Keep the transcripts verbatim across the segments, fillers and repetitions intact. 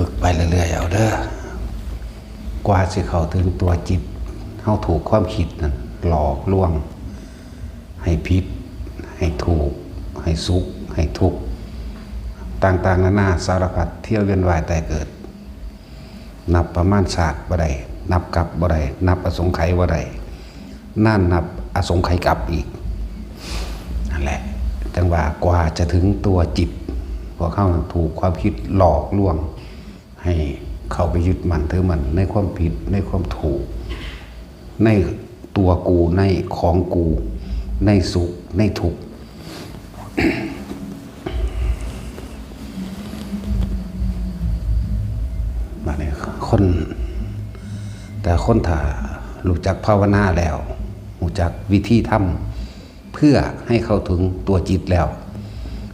ฝึกไปเรื่อยๆเอาเด้อ กว่าสิเข้าถึงตัวจิต เฮาถูกความคิดนั่นหลอกลวง ให้ผิด ให้ถูก ให้สุข ให้ทุกข์ ต่างๆนานาสารพัด เที่ยวเวียนว่ายตายเกิด นับประมาณชาติบ่ได้ นับกลับบ่ได้ นับอสงไขยบ่ได้ นั่นนับอสงไขยกลับอีก นั่นแหละ จังว่ากว่าจะถึงตัวจิต พวกเขาถูกความคิดหลอกลวง ให้เข้าไปยึดมั่นถือมั่นในความผิด ในความถูก ในตัวกู ในของกู ในสุข ในทุกข์ มาเนี่ยคน แต่คนถ้ารู้จักภาวนาแล้ว รู้จักวิธีทำเพื่อให้เข้าถึงตัวจิตแล้ว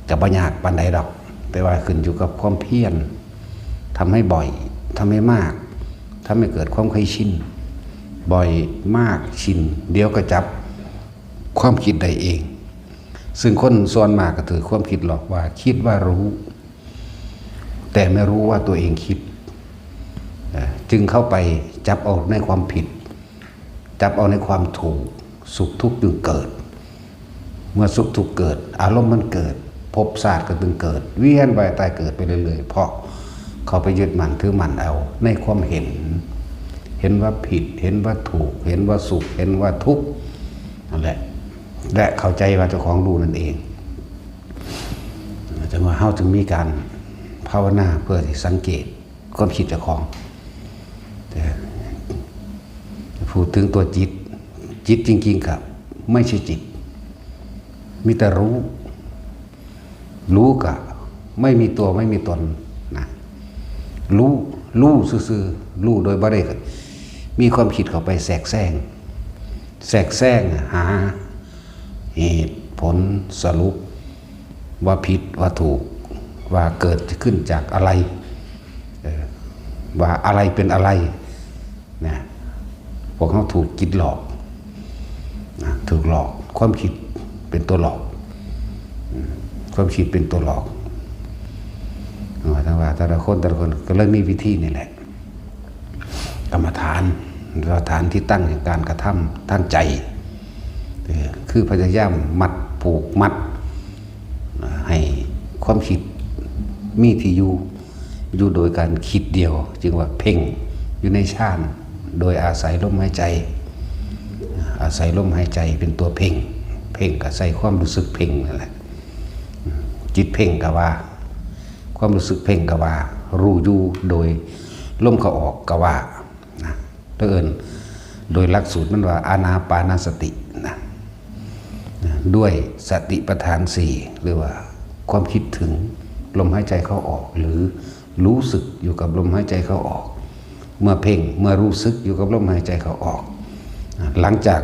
จะบ่ยากปานใดดอก แต่ว่าขึ้นอยู่กับความเพียร ทำให้บ่อย ทำให้มาก ทำให้เกิดความเคยชิน บ่อย มาก ชิน เดี๋ยวก็จับความคิดได้เอง ซึ่งคนส่วนมากก็ถือความคิดหลอกว่าคิดว่ารู้ แต่ไม่รู้ว่าตัวเองคิด เอ่อ จึงเข้าไปจับเอาในความผิด จับเอาในความถูก สุขทุกข์จึงเกิด เมื่อสุขทุกข์เกิด อารมณ์มันเกิด ภพชาติก็จึงเกิด เวียนว่ายตายเกิดไปเรื่อยๆ เพราะเขาไปยึดมั่นถือมั่นเอาในความเห็น เห็นว่าผิด เห็นว่าถูก เห็นว่าสุข เห็นว่าทุกข์ นั่นแหละ และเข้าใจว่าเจ้าของรู้นั่นเอง จังว่าเฮาจึงมีการภาวนาเพื่อที่สังเกตความคิดเจ้าของ แต่พูดถึงตัวจิต จิตจริงๆกับไม่ใช่จิต มีแต่รู้ รู้กะไม่มีตัวไม่มีตนนะ รู้ รู้ซื่อๆ รู้โดยบ่ได้มีความคิดเข้าไปแทรกแซง แทรกแซงหาเหตุผลสรุป ว่าผิดว่าถูก ว่าเกิดขึ้นจากอะไร เอ่อ ว่าอะไรเป็นอะไรนะ พวกเขาถูกจิตหลอกนะ ถูกหลอก ความคิดเป็นตัวหลอก อืม ความคิดเป็นตัวหลอก เออ ทั้งว่าแต่ละคนแต่ละคนก็เลยมีวิธีนี่แหละ กรรมฐาน กรรมฐานที่ตั้งแห่งการกระทำทางใจ เออ คือพยายามมัดผูกมัด ให้ความคิดมีที่อยู่ อยู่โดยการคิดเดียว จึงว่าเพ่งอยู่ในฌาน โดยอาศัยลมหายใจ อาศัยลมหายใจเป็นตัวเพ่ง เพ่งก็ใส่ความรู้สึกเพ่งนั่นแหละ จิตเพ่งก็ว่า ความรู้สึกเพ่งก็ว่า รู้อยู่โดยลมเข้าออกก็ว่านะ เผอิญโดยหลักสูตรมันว่าอานาปานสตินะ ด้วยสติปัฏฐานสี่ หรือว่าความคิดถึงลมหายใจเข้าออก หรือรู้สึกอยู่กับลมหายใจเข้าออก เมื่อเพ่ง เมื่อรู้สึกอยู่กับลมหายใจเข้าออก หลังจาก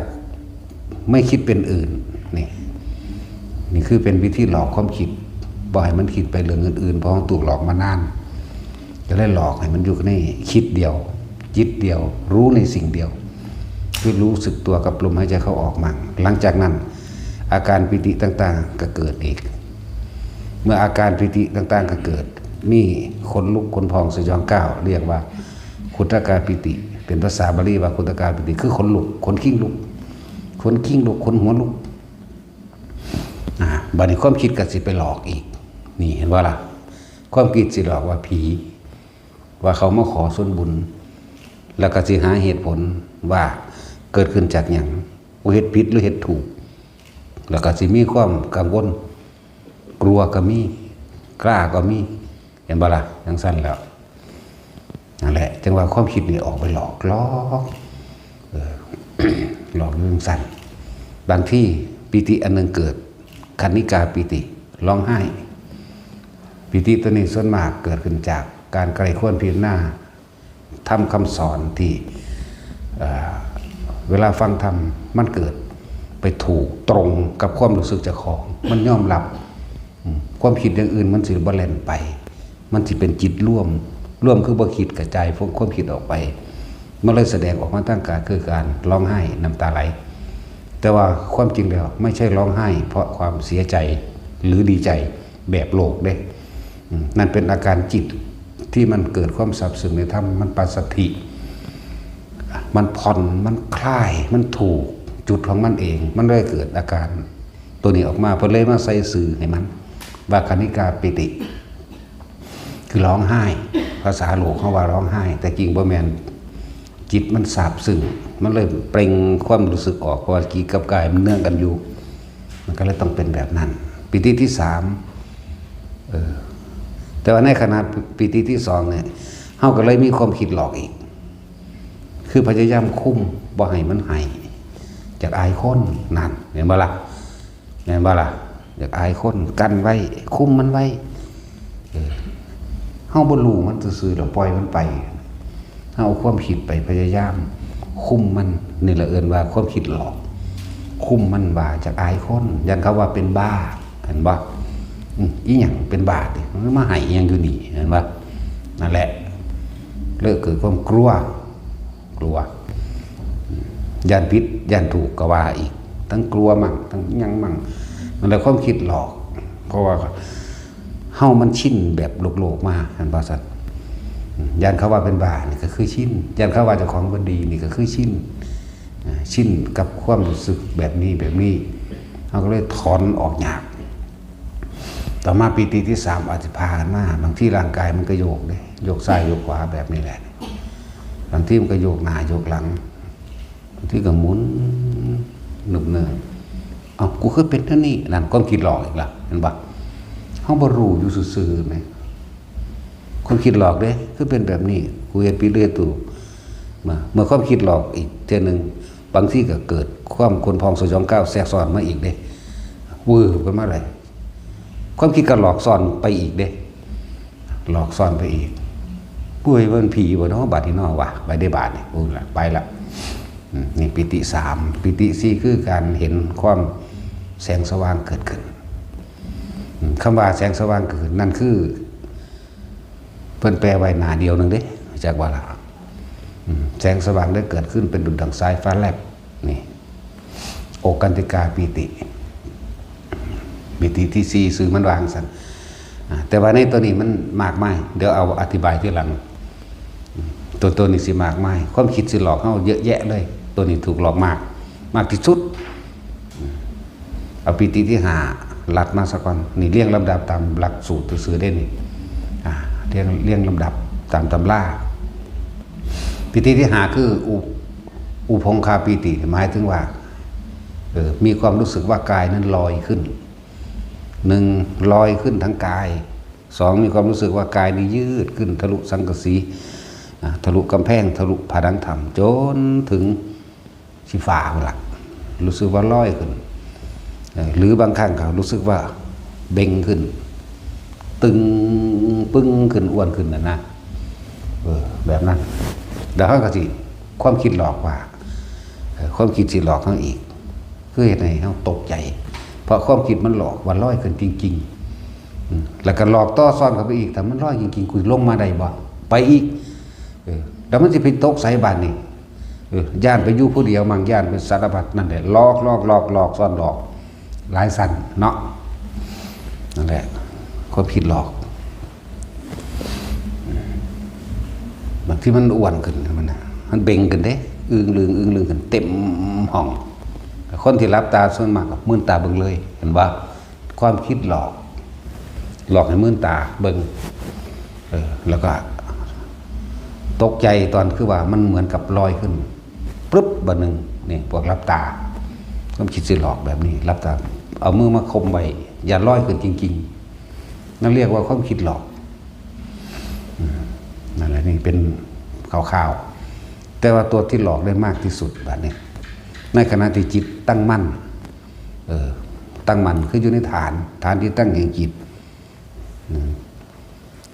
ไม่คิดเป็นอื่น นี่ นี่คือเป็นวิธีหลอกความคิด บ่ให้มันคิดไปเรื่องอื่นๆ เพราะถูกหลอกมานาน ก็เลยหลอกให้มันอยู่ในคิดเดียว จิตเดียว รู้ในสิ่งเดียว คือรู้สึกตัวกับลมหายใจเข้าออกมั่ง หลังจากนั้น อาการปีติต่างๆ ก็เกิดอีก เมื่ออาการปีติต่างๆ ก็เกิด มีขนลุกขนพองสยองก้าว เรียกว่าขุทกาปีติ เป็นภาษาบาลีว่าขุทกาปีติ คือขนลุก ขนคิงลุก ขนคิงลุก ขนหัวลุก อ่า บัดนี้ความคิดก็สิไปหลอกอีก นี่เห็นบ่ล่ะ ความคิดสิหลอกว่าผี ว่าเขามาขอส่วนบุญ แล้วก็สิหาเหตุผลว่าเกิดขึ้นจากหยัง ว่าเฮ็ดผิดหรือเฮ็ดถูก แล้วก็สิมีความกังวล กลัวก็มี กล้าก็มี เห็นบ่ล่ะ จังซั่นแล้ว นั่นแหละ จังว่าความคิดนี่ออกไปหลอก หลอก เออ หลอกอยู่จังซั่น บางทีปีติอันหนึ่งเกิด คณิกาปีติ ร้องไห้ ปีติตัวนี้ส่วนมากเกิดขึ้นจากการใคร่ครวญพิจารณา ธรรมคำสอนที่ เอ่อ เวลาฟังธรรมมันเกิดไปถูกตรงกับความรู้สึกเจ้าของ มันยอมรับ อืม ความคิดอย่างอื่นมันสิบ่แล่นไป มันสิเป็นจิตรวม รวมคือบ่คิดกระจายพวกความคิดออกไป มันเลยแสดงออกมาทางกายคือการร้องไห้น้ำตาไหล แต่ว่าความจริงแล้วไม่ใช่ร้องไห้เพราะความเสียใจหรือดีใจแบบโลกเด้ อืม นั่นเป็นอาการจิต ที่มันเกิดความซาบซึ้งในธรรม มันปัสสัทธิ มันผ่อน มันคลาย มันถูกจุดของมันเอง มันเลยเกิดอาการตัวนี้ออกมา เพิ่นเลยมาใส่ชื่อให้มัน ว่าคณิกาปีติ คือร้องไห้ ภาษาโลกเขาว่าร้องไห้ แต่จริงบ่แม่น จิตมันซาบซึ้ง มันเลยเปล่งความรู้สึกออก เพราะว่าจิตกับกายมันเนื่องกันอยู่ มันก็เลยต้องเป็นแบบนั้น ปีติที่สาม เออ แต่ว่าในขณะปีติที่สองเนี่ย เฮาก็เลยมีความคิดหลอกอีก คือพยายามคุมบ่ให้มันไห้ อยากอายคน นั่น เห็นบ่ล่ะ แม่นบ่ล่ะ อยากอายคน กั้นไว้ คุมมันไว้ เออ เฮาบ่รู้มันซื่อๆดอก ปล่อยมันไป เฮาเอาความคิดไปพยายามคุมมัน นี่ละเอิ้นว่าความคิดหลอก คุมมันว่าอยากอายคน ย้านเขาว่าเป็นบ้า เห็นบ่ อืม อีหยังเป็นบ้าติ มันมาไห้อีหยังอยู่นี่ เห็นบ่ นั่นแหละ เลยเกิดความกลัว กลัว ย้านผิด ย้านถูกก็ว่าอีก ทั้งกลัวมั่ง ทั้งหยังมั่ง มันเลยความคิดหลอก เพราะว่าเฮามันชินแบบโลกๆมา เห็นบ่ซั่น ย้านเขาว่าเป็นบ้านี่ก็คือชิน ย้านเขาว่าเจ้าของบ่ดีนี่ก็คือชิน อ่า ชินกับความรู้สึกแบบนี้ แบบนี้ เฮาก็เลยถอนออกยาก ต่อมาปีติที่สามอาจสิพากันมา บางทีร่างกายมันก็โยกเด้ โยกซ้ายโยกขวาแบบนี้แหละ บางทีมันก็โยกหน้าโยกหลัง บางทีก็หมุน หนึบเนิบ เอ้า กูคือเป็นแนวนี้ นั่นความคิดหลอกอีกละ เห็นบ่ เฮาบ่รู้อยู่ซื่อๆแหม ความคิดหลอกเด้ คือเป็นแบบนี้ กูเฮ็ดผิดหรือเฮ็ดถูก มา เมื่อความคิดหลอกอีกเทื่อหนึ่ง บางทีก็เกิดความขุ่นพองสยองกล้าวแทรกซ้อนมาอีกเด้ วืบขึ้นมาเลย ความคิดก็หลอกซ้อนไปอีกเด้ หลอกซ้อนไปอีก ปุ้ย มันผีบ่เนาะ บาดนี้เนาะ ว่ะ ไปได้บาดนี่ โอ้ย ไปละ อืม นี่ปีติสาม ปีติสี่คือการเห็นความแสงสว่างเกิดขึ้น อืม คำว่าแสงสว่างเกิดขึ้น นั่นคือ เพิ่นแปลไว้หน้าเดียวหนึ่งเด้ จักว่าล่ะ อืม แสงสว่างได้เกิดขึ้นเป็นดุจดังสายฟ้าแลบ นี่ โอกันติกาปีติ ปีติที่สี่ ชื่อมันว่าจั่งซั่น อ่า แต่ว่าในตัวนี้มันมากมาย เดี๋ยวเอาอธิบายทีหลัง อืม ตัว ตัวนี้สิมากมาย ความคิดสิหลอกเฮาเยอะแยะเลย ตัวนี้ถูกหลอกมาก มากที่สุด อืม เอาปีติที่ห้าลัดมาซะก่อน นี่เรียงลำดับตามหลักสูตรซื่อๆเด้นี่ อ่า เรียง เรียงลำดับตามตำรา ปีติที่ห้าคืออุ อุพงคาปีติ หมายถึงว่า เออ มีความรู้สึกว่ากายนั้นลอยขึ้น หนึ่ง ลอยขึ้นทั้งกาย สอง มีความรู้สึกว่ากายนี้ยืดขึ้นทะลุสังกะสี อ่า ทะลุกำแพง ทะลุผนังถ้ำ จนถึง สิฟ้าพุ้นละ รู้สึกว่าลอยขึ้น เอ่อ หรือบางครั้งก็รู้สึกว่าเบ่งขึ้น ตึงปึ้งขึ้น อ้วนขึ้นน่ะนะ เออ แบบนั้น แล้วเฮาก็สิ ความคิดหลอกว่า เอ่อ ความคิดสิหลอกเฮาอีก คือเฮ็ดให้เฮาตกใจ เพราะความคิดมันหลอกว่าลอยขึ้นจริงๆ อืม แล้วก็หลอกต่อซ้อนเข้าไปอีก ถ้ามันลอยจริงๆ กูลงมาได้บ่ ไปอีก เออ แล้วมันสิไปตกไสบาดนี้ เออ ย้านไปอยู่ผู้เดียวมั่ง ย้านไปสารพัดนั่นแหละ หลอก หลอก หลอก หลอก ซ้อนหลอก หลายชั้นเนาะ นั่นแหละ ความคิดหลอก บางทีมันอ้วนขึ้น มันน่ะ มันเบ่งขึ้นเด้ อึ่งลึง อึ่งลึงขึ้น เต็มห้อง คนที่หลับตาส่วนมากก็มืนตาเบิ่งเลย เห็นบ่ ความคิดหลอก หลอกให้มืนตาเบิ่ง เออ แล้วก็ตกใจตอนคือว่ามันเหมือนกับลอยขึ้น ปึ๊บ บาดหนึ่ง นี่ พวกหลับตา ความคิดสิหลอกแบบนี้ หลับตา เอามือมาคมไว้ อย่าลอยขึ้นจริงๆ นั่นเรียกว่าความคิดหลอก อืม นั่นแหละ นี่เป็นคร่าวๆ แต่ว่าตัวที่หลอกได้มากที่สุดบาดนี้ ในขณะที่จิตตั้งมั่น เออ ตั้งมั่นคืออยู่ในฐาน ฐานที่ตั้งแห่งจิต อืม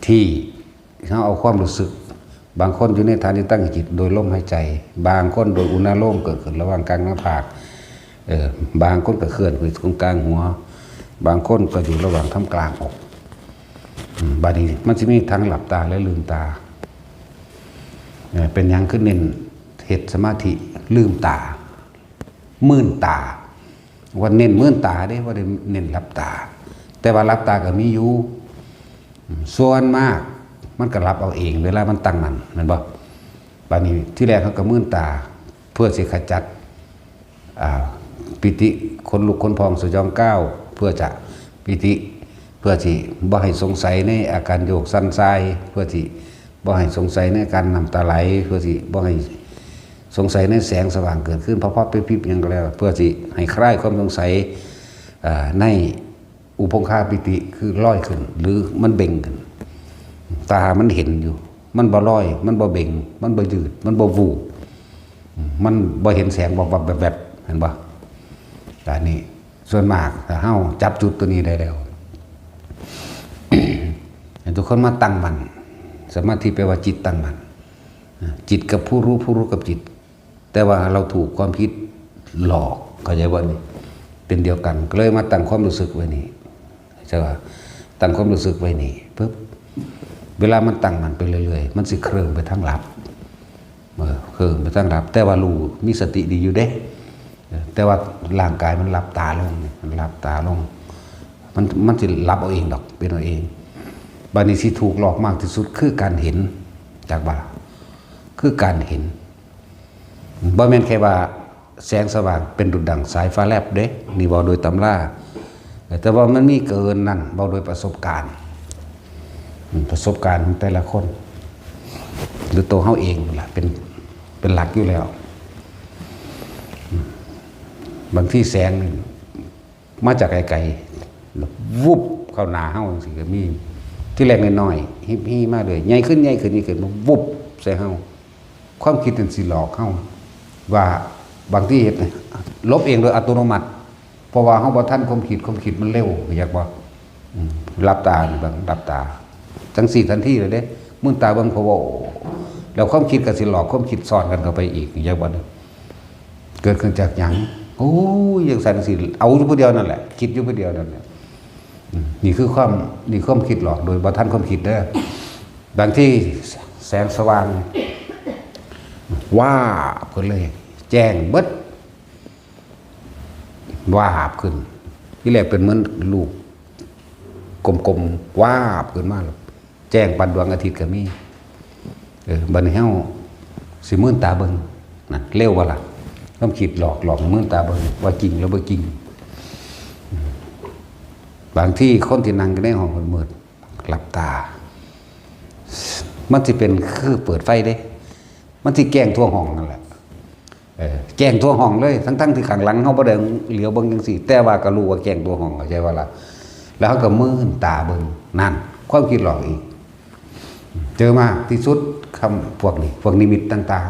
ที่เฮาเอาความรู้สึก บางคนอยู่ในฐานที่ตั้งแห่งจิตโดยลมหายใจ บางคนโดยอุณาโลมเกิดขึ้นระหว่างกลางหน้าผาก เออ บางคนก็เคลื่อนไปตรงกลางหัว บางคนก็อยู่ระหว่างท่ามกลางอก อืม บาดนี้มันสิมีทั้งหลับตาและลืมตา เอ่อ เป็นหยังคือเน้นเฮ็ดสมาธิลืมตา มืนตา ว่าเน้นมืนตาเด้ บ่ได้เน้นหลับตา แต่ว่าหลับตาก็มีอยู่ อืม ส่วนมาก มันก็หลับเอาเอง เวลามันตั้งมั่น แม่นบ่? บาดนี้ทีแรกเฮาก็มืนตา เพื่อสิขจัด อ่า ปีติ ขนลุกขนพองสยองก้าว เพื่อจะปีติ เพื่อสิบ่ให้สงสัยในอาการโยกสั่นส่าย เพื่อสิบ่ให้สงสัยในอาการน้ำตาไหล เพื่อสิบ่ให้สงสัยในแสงสว่างเกิดขึ้น พะพับๆ ปิ๊บๆ หยังก็แล้ว เพื่อสิให้คลายความสงสัย อ่า ใน อุพงคาปีติคือลอยขึ้น หรือมันเบ่งขึ้น ตามันเห็นอยู่ มันบ่ลอย มันบ่เบ่ง มันบ่ยืด มันบ่วูบ มันบ่เห็นแสงวับๆ แวบๆ เห็นบ่? อันนี้ส่วนมากถ้าเฮาจับจุดตัวนี้ได้แล้ว ให้ทุกคนมาตั้งมั่น สมาธิแปลว่าจิตตั้งมั่น จิตกับผู้รู้ ผู้รู้กับจิต แต่ว่าเราถูกความคิดหลอก เข้าใจบ่นี่? เป็นเดียวกัน ก็เลยมาตั้งความรู้สึกไว้นี่ ใช่ปะ? ตั้งความรู้สึกไว้นี่ปุ๊บ เวลามันตั้งมั่นไปเรื่อยๆ มันสิเคลิ้มไปทางหลับ เออ เคลิ้มไปทางหลับ แต่ว่ารู้ มีสติดีอยู่เด้ เออ แต่ว่าร่างกายมันหลับตาลงนี่ มันหลับตาลง มัน มันสิหลับเอาเองดอก เป็นเอาเอง บัดนี้สิถูกหลอกมากที่สุดคือการเห็น จักบ่ล่ะ? คือการเห็น บ่แม่นแค่ว่าแสงสว่างเป็นดุจดั่งสายฟ้าแลบเด้ นี่เว้าโดยตำรา แต่ว่ามันมีเกินนั่น เว้าโดยประสบการณ์ อืม ประสบการณ์ของแต่ละคน หรือตัวเฮาเองนั่นล่ะ เป็น เป็นหลักอยู่แล้ว อืม บางทีแสงนี่มาจากไกลๆ แล้ววุบเข้าหน้าเฮาจังซี้ก็มี ทีแรกน้อยๆ ฮิบฮีมาเลย ใหญ่ขึ้น ใหญ่ขึ้น ใหญ่ขึ้น มาวุบใส่เฮา ความคิดนั่นสิหลอกเฮาว่า บางทีเฮ็ดให้หลบเองโดยอัตโนมัติ เพราะว่าเฮาบ่ทันความคิด ความคิดมันเร็ว เข้าใจบ่? อืม หลับตานี่เบิ่ง หลับตา จังซี้ทันทีเลยเด้ มืนตาเบิ่ง พะโว้ แล้วความคิดก็สิหลอกความคิดซ้อนกันเข้าไปอีก เข้าใจบ่นี่? เกิดขึ้นจากหยัง? โอ้ย จังซั่นสิ เอาอยู่ผู้เดียวนั่นแหละ คิดอยู่ผู้เดียวนั่นแหละ อืม นี่คือความ นี่ความคิดหลอกโดยบ่ทันความคิดเด้อ บางทีแสงสว่าง วาบขึ้นเลย แจ้งเบิด วาบขึ้น ทีแรกเป็นเหมือนลูกกลมๆ วาบขึ้นมา แจ้งปานดวงอาทิตย์ก็มี เออ บัดนี้เฮาสิมืนตาเบิ่ง นั่น เร็วบ่ล่ะ? ความคิดหลอก หลอกให้มืนตาเบิ่ง ว่าจริงหรือบ่จริง บางทีคนที่นั่งอยู่ในห้องมืดๆ หลับตา มันสิเป็นคือเปิดไฟเด้ มันสิแจ้งทั่วห้องนั่นแหละ เออ แจ้งทั่วห้องเลย ทั้งๆที่ข้างหลังเฮาบ่ได้เหลียวเบิ่งจังซี้ แต่ว่าก็รู้ว่าแจ้งทั่วห้อง เข้าใจบ่ล่ะ? แล้วเฮาก็มืนตาเบิ่ง นั่น ความคิดหลอกอีก เจอมากที่สุด คำพวกนี้ พวกนิมิตต่าง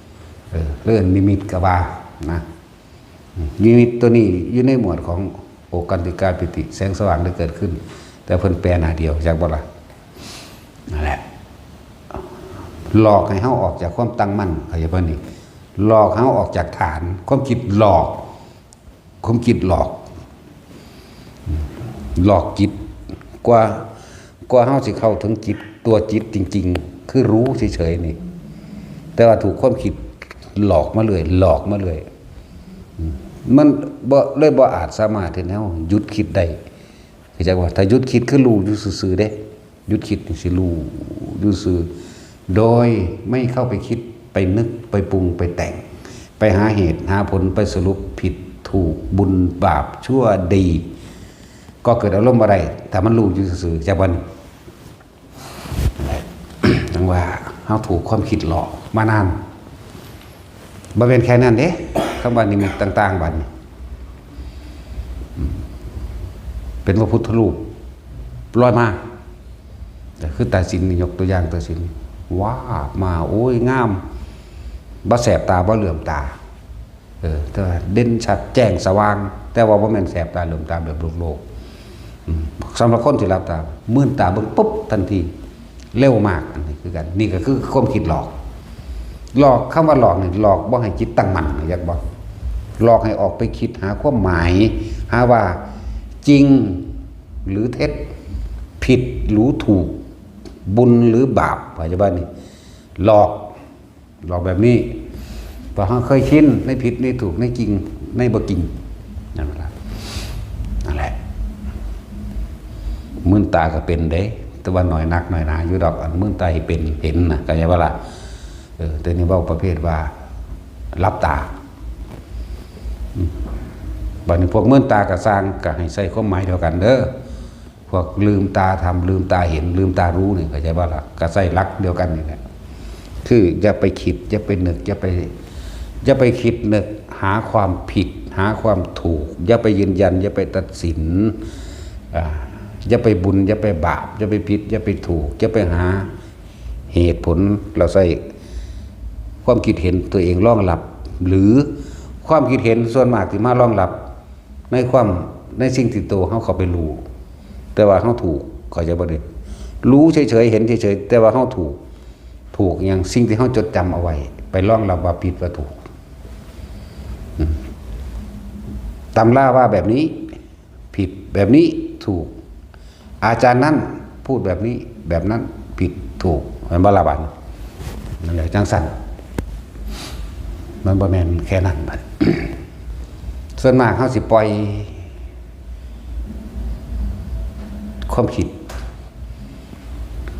ๆ เออ เรื่องนิมิตก็ว่านะ นิมิตตัวนี้อยู่ในหมวดของโอกันติกาปิติ แสงสว่างได้เกิดขึ้น แต่เพิ่นแปลหน้าเดียว จักบ่ล่ะ? นั่นแหละ หลอกให้เฮาออกจากความตั้งมั่น เข้าใจบ่นี่? หลอกให้เฮาออกจากฐาน ความคิดหลอก ความคิดหลอก หลอกจิต กว่า กว่าเฮาสิเข้าถึงจิต ตัวจิตจริงๆ คือรู้เฉยๆ นี่ แต่ว่าถูกความคิดหลอกมาเรื่อย หลอกมาเรื่อย มันบ่ เลยบ่อาจสามารถเฮ็ดให้เฮาหยุดคิดได้ เข้าใจบ่? ถ้าหยุดคิดคือรู้อยู่ซื่อๆ เด้ หยุดคิดนี่สิรู้อยู่ซื่อ โดยไม่เข้าไปคิด ไปนึก ไปปรุง ไปแต่ง ไปหาเหตุ หาผล ไปสรุปผิดถูก บุญบาป ชั่วดี ก็เกิดอารมณ์บ่ได้ ถ้ามันรู้อยู่ซื่อๆ จักวัน จั่งว่าเฮาถูกความคิดหลอกมานาน บ่แม่นแค่นั้นเด้ คำว่านิมิตต่างๆ บัดนี้ เป็นพระพุทธรูปลอยมา ก็คือตาสินนี่ ยกตัวอย่างตาสิน วาบมา โอ้ย งาม บ่แสบตา บ่เหลื่อมตา เออ แต่ว่าเด่นชัดแจ้งสว่าง แต่ว่าบ่แม่นแสบตาเหลื่อมตาแบบโลกๆ อืม สำหรับคนที่หลับตา มืนตาเบิ่งปุ๊บทันที เร็วมาก อันนี้คือกัน นี่ก็คือความคิดหลอก หลอก คำว่าหลอกนี่ หลอกบ่ให้จิตตั้งมั่น เข้าใจบ่? หลอกให้ออกไปคิดหาความหมาย หาว่าจริงหรือเท็จ ผิดหรือถูก บุญหรือบาป เข้าใจบ่นี่? หลอก หลอกแบบนี้ เพราะเฮาเคยชินในผิดในถูก ในจริงในบ่จริง นั่นแหละ นั่นแหละ มืนตาก็เป็นเด้ แต่ว่าน้อยนักน้อยหนาอยู่ดอก อันมื่นตาเห็นเป็นเห็นนะ เข้าใจบ่ล่ะ? เออ แต่นี่เว้าประเภทว่าหลับตา อืม บัดนี้พวกมื่นตากับซ่างก็ให้ใช้ความหมายเดียวกันเด้อ พวกลืมตาทำ ลืมตาเห็น ลืมตารู้นี่ เข้าใจบ่ล่ะ? ก็ใช้หลักเดียวกันนี่แหละ คืออย่าไปคิด อย่าไปนึก อย่าไป อย่าไปคิดนึกหาความผิด หาความถูก อย่าไปยืนยัน อย่าไปตัดสิน อ่า อย่าไปบุญ อย่าไปบาป อย่าไปผิด อย่าไปถูก อย่าไปหาเหตุผล เราใช้ความคิดเห็นตัวเองรองรับ หรือความคิดเห็นส่วนมากที่มารองรับ ในความ ในสิ่งที่ตัวเฮาเข้าไปรู้ แต่ว่าเฮาถูก เข้าใจบ่เด้? รู้เฉยๆ เห็นเฉยๆ แต่ว่าเฮาถูก ถูกหยัง สิ่งที่เฮาจดจำเอาไว้ ไปรองรับว่าผิดว่าถูก อืม ตำราว่าแบบนี้ผิด แบบนี้ถูก อาจารย์นั่นพูดแบบนี้ แบบนั้นผิดถูก แม่นบ่ล่ะบัดนี้? นั่นแหละ จั่งซั้น มันบ่แม่นแค่นั้นบัด ส่วนมากเฮาสิปล่อยความคิด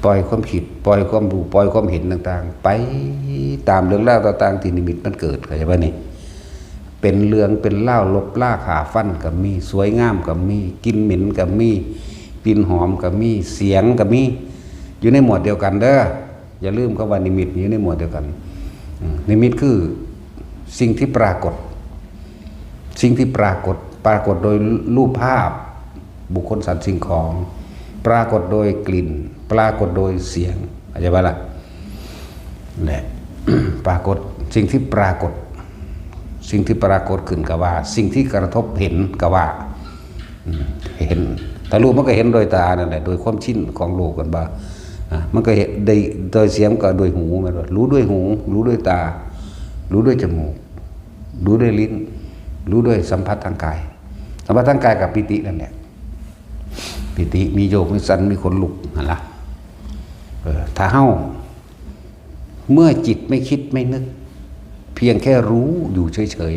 ปล่อยความคิด ปล่อยความรู้ ปล่อยความเห็นต่างๆ ไปตามเรื่องราวต่างๆ ที่นิมิตมันเกิด เข้าใจบ่นี่? เป็นเรื่องเป็นราว ลบลาฆ่าฟันก็มี สวยงามก็มี กลิ่นเหม็นก็มี กลิ่นหอมก็มี เสียงก็มี อยู่ในหมวดเดียวกันเด้อ อย่าลืมคำว่านิมิตอยู่ในหมวดเดียวกัน อืม นิมิตคือสิ่งที่ปรากฏ สิ่งที่ปรากฏ ปรากฏโดยรูปภาพ บุคคลสัตว์สิ่งของ ปรากฏโดยกลิ่น ปรากฏโดยเสียง เข้าใจบ่ล่ะ? แหละ ปรากฏ สิ่งที่ปรากฏ สิ่งที่ปรากฏขึ้นก็ว่า สิ่งที่กระทบเห็นก็ว่า อืม เห็น ถ้ารูปมันก็เห็นโดยตานั่นแหละ โดยความชินของโลกกันบ่า อ่ะ มันก็เห็นได้โดยเสียง ก็โดยหู แม่นบ่ รู้ด้วยหู รู้ด้วยตา รู้ด้วยจมูก รู้ด้วยลิ้น รู้ด้วยสัมผัสทางกาย สัมผัสทางกายกับปีตินั่นแหละ ปีติมีโยกมีสั่นมีขนลุกนั่นล่ะ เออ ถ้าเฮา เมื่อจิตไม่คิดไม่นึก เพียงแค่รู้อยู่เฉย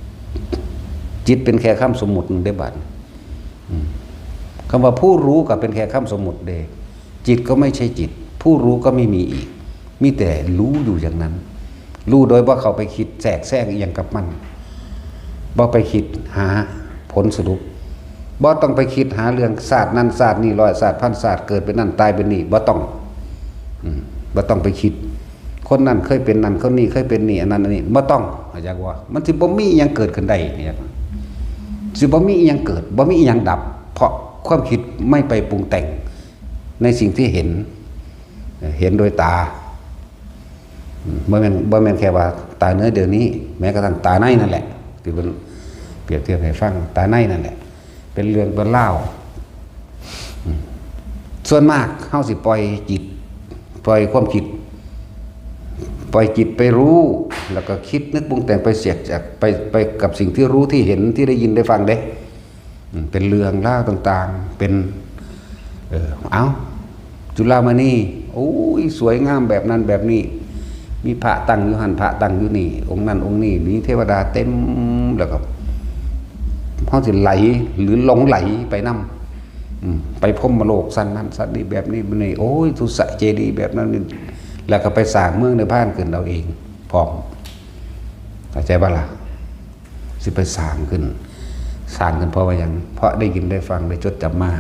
ๆ จิตเป็นแค่คำสมมุติหนึ่งได้บัด อืม คำว่าผู้รู้ก็เป็นแค่คำสมมุติเด้ จิตก็ไม่ใช่จิต ผู้รู้ก็ไม่มีอีก มีแต่รู้อยู่อย่างนั้น รู้โดยบ่เข้าไปคิดแทรกแซงอิหยังกับมัน บ่ไปคิดหาผลสรุป บ่ต้องไปคิดหาเรื่องชาตินั้นชาตินี้ ร้อยชาติ พันชาติ เกิดเป็นนั่นตายเป็นนี่ บ่ต้อง อืม บ่ต้องไปคิด คนนั้นเคยเป็นนั่น คนนี้เคยเป็นนี่ อันนั้นอันนี้ บ่ต้อง เข้าใจบ่ มันสิบ่มีอิหยังเกิดขึ้นได้ เข้าใจบ่ สิบ่มีอิหยังเกิด บ่มีอิหยังดับ เพราะความคิดไม่ไปปรุงแต่งในสิ่งที่เห็น เห็นโดยตา อืม บ่แม่น บ่แม่นแค่ว่าตาเนื้อเดี๋ยวนี้ แม้กระทั่งตาในนั่นแหละ ที่เพิ่นเปรียบเทียบให้ฟัง ตาในนั่นแหละ เป็นเรื่องเป็นราว อืม ส่วนมากเฮาสิปล่อยจิต ปล่อยความคิด ปล่อยจิตไปรู้ แล้วก็คิดนึกปรุงแต่งไปเสียจาก ไป ไปกับสิ่งที่รู้ที่เห็นที่ได้ยินได้ฟังเด้ อืม เป็นเรื่องราวต่างๆ เป็น เออ เอ้า จุฬามณี โอ้ย สวยงามแบบนั้นแบบนี้ มีพระตั้งอยู่หั่น พระตั้งอยู่นี่ องค์นั้นองค์นี้ มีเทวดาเต็ม แล้วก็ เฮาสิไหลหรือหลงไหลไปนำ อืม ไปพรหมโลกชั้นนั้นชั้นนี้ แบบนี้แบบนี้ โอ้ย สุสะเจดีย์แบบนั้นนี่ แล้วก็ไปสร้างเมืองนิพพานขึ้นเอาเองพร้อม เข้าใจบ่ล่ะ? สิไปสร้างขึ้น สร้างขึ้นเพราะว่าหยัง? เพราะได้ยินได้ฟังได้จดจำมา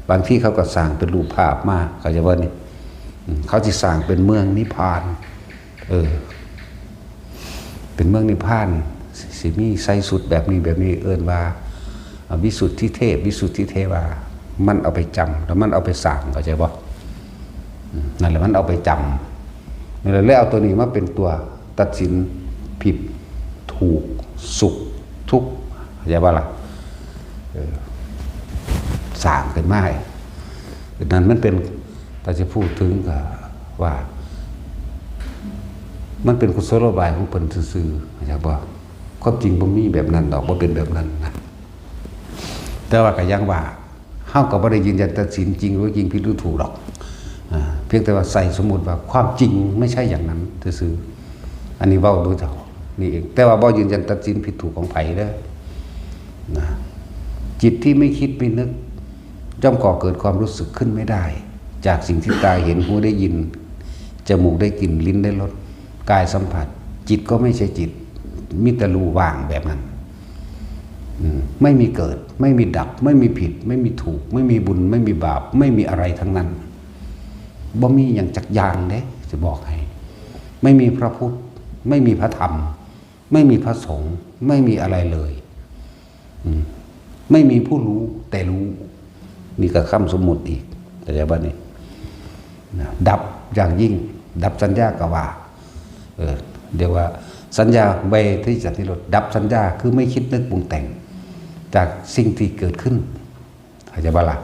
บางทีเขาก็สร้างเป็นรูปภาพมา เข้าใจบ่นี่? อืม เขาสิสร้างเป็นเมืองนิพพาน เออ เป็นเมืองนิพพาน สิ สิมีใส่ชุดแบบนี้แบบนี้ เอิ้นว่า อ่า วิสุทธิเทพ วิสุทธิเทวา มันเอาไปจำ แล้วมันเอาไปสร้าง เข้าใจบ่? อืม นั่นแหละ มันเอาไปจำ นั่นแหละ เลยเอาตัวนี้มาเป็นตัวตัดสินผิด ถูก สุข ทุกข์ เข้าใจบ่ล่ะ? เออ สร้างขึ้นมา นั่นมันเป็น ถ้าจะพูดถึงก็ว่า มันเป็นกุศโลบายของเพิ่นซื่อๆ เข้าใจบ่? ความจริงบ่มีแบบนั้นดอก บ่เป็นแบบนั้นนะ แต่ว่าก็อย่างว่า เฮาก็บ่ได้ยืนยันตัดสินจริงหรือจริง ผิดหรือถูกดอก อ่า เพียงแต่ว่าใส่สมมุติว่าความจริงไม่ใช่อย่างนั้นซื่อๆ อันนี้เว้าโดยเจ้านี่เอง แต่ว่าบ่ยืนยันตัดสินผิดถูกของไผเด้อ นะ จิตที่ไม่คิดไม่นึก ย่อมก่อเกิดความรู้สึกขึ้นไม่ได้ จากสิ่งที่ตาเห็น หูได้ยิน จมูกได้กลิ่น ลิ้นได้รส กายสัมผัส จิตก็ไม่ใช่จิต มีแต่รูว่างแบบนั้น อืม ไม่มีเกิด ไม่มีดับ ไม่มีผิด ไม่มีถูก ไม่มีบุญ ไม่มีบาป ไม่มีอะไรทั้งนั้น บ่มีหยังจักอย่างเด้ จะบอกให้ ไม่มีพระพุทธ ไม่มีพระธรรม ไม่มีพระสงฆ์ ไม่มีอะไรเลย อืม ไม่มีผู้รู้ แต่รู้ นี่ก็คำสมมุติอีก เข้าใจบ่นี่ นะ ดับอย่างยิ่ง ดับสัญญากว่า เออ เดี๋ยวว่า สัญญาเวทยิสันนิโรธ ดับสัญญา คือไม่คิดนึกปรุงแต่ง จากสิ่งที่เกิดขึ้น เข้าใจบ่ล่ะ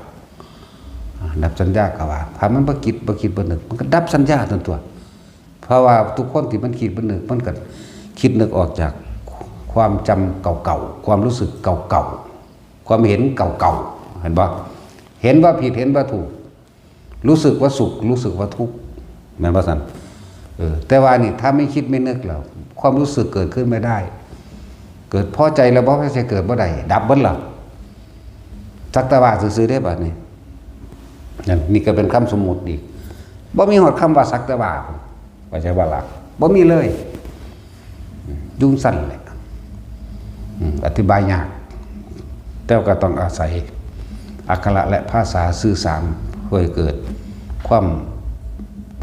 อ่า ดับสัญญากว่า ถ้ามันบ่คิด บ่คิด บ่นึก มันก็ดับสัญญาตันตัว เพราะว่าทุกคนที่มันคิด มันนึก มันก็คิดนึกออกจากความจำเก่าๆ ความรู้สึกเก่าๆ ความเห็นเก่าๆ เห็นบ่ เห็นว่าผิด เห็นว่าถูก รู้สึกว่าสุข รู้สึกว่าทุกข์ แม่นบ่ซั่น เออ แต่ว่านี่ถ้าไม่คิดไม่นึกแล้ว ความรู้สึกเกิดขึ้นไม่ได้ เกิดพอใจแล้วบ่พอใจเกิดบ่ได้ ดับเบิดแล้ว สักแต่ว่าซื่อๆ เด้บัดนี้ นั่น นี่ก็เป็นคำสมมุติอีก บ่มีฮอดคำว่าสักแต่ว่า เข้าใจบ่ล่ะ บ่มีเลย อยู่จั่งซั้นแหละ อืม อธิบายยาก แต่ก็ต้องอาศัยอักขระและภาษาสื่อสาร เพื่อให้เกิดความ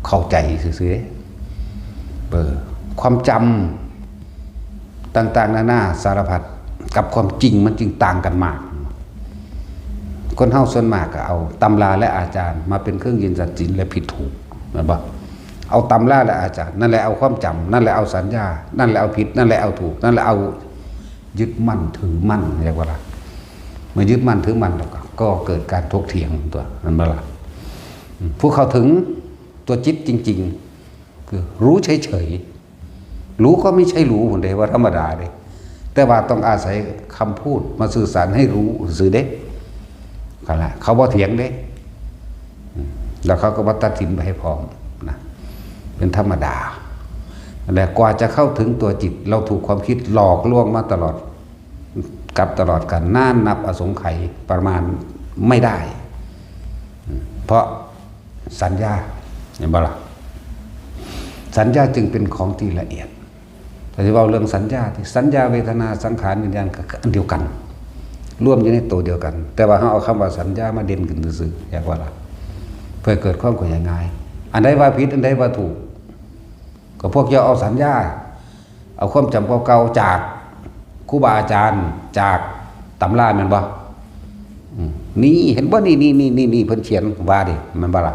เข้าใจซื่อๆ เออ ความจำต่างๆ นานาสารพัด กับความจริงมันจึงต่างกันมาก คนเฮาส่วนมากก็เอาตำราและอาจารย์มาเป็นเครื่องยืนตัดสินและผิดถูก แม่นบ่ เอาตำราและอาจารย์ นั่นแหละเอาความจำ นั่นแหละเอาสัญญา นั่นแหละเอาผิด นั่นแหละเอาถูก นั่นแหละเอายึดมั่นถือมั่น เรียกว่าล่ะ เมื่อยึดมั่นถือมั่นแล้วก็ ก็เกิดการถกเถียงตัว แม่นบ่ล่ะ อืม ผู้เข้าถึงตัวจิตจริงๆ คือรู้เฉยๆ รู้ก็ไม่ใช่รู้ ผมเด้ว่าธรรมดาเด้ แต่ว่าต้องอาศัยคำพูดมาสื่อสารให้รู้ซื่อเด้ เขาละ เขาบ่เถียงเด้ อืม แล้วเขาก็บ่ตัดสินไปให้พร้อมนะ เป็นธรรมดา และกว่าจะเข้าถึงตัวจิต เราถูกความคิดหลอกลวงมาตลอด กับตลอดกาล นานนับอสงไขย ประมาณไม่ได้ อืม เพราะสัญญา เห็นบ่ล่ะ สัญญาจึงเป็นของที่ละเอียด แต่ที่เว้าเรื่องสัญญา ที่สัญญา เวทนา สังขาร วิญญาณ ก็คืออันเดียวกัน รวมอยู่ในตัวเดียวกัน แต่ว่าเราเอาคำว่าสัญญามาเด่นขึ้นซื่อๆ อยากว่าล่ะ เพื่อเกิดความเข้าใจง่าย อันใดว่าผิด อันใดว่าถูก ก็พวกเจ้าเอาสัญญา เอาความจำเก่าๆ จากครูบาอาจารย์ จากตำราแม่นบ่ อืม นี่เห็นบ่ นี่ นี่ นี่ นี่ นี่ เพิ่นเขียนว่าเด้ แม่นบ่ล่ะ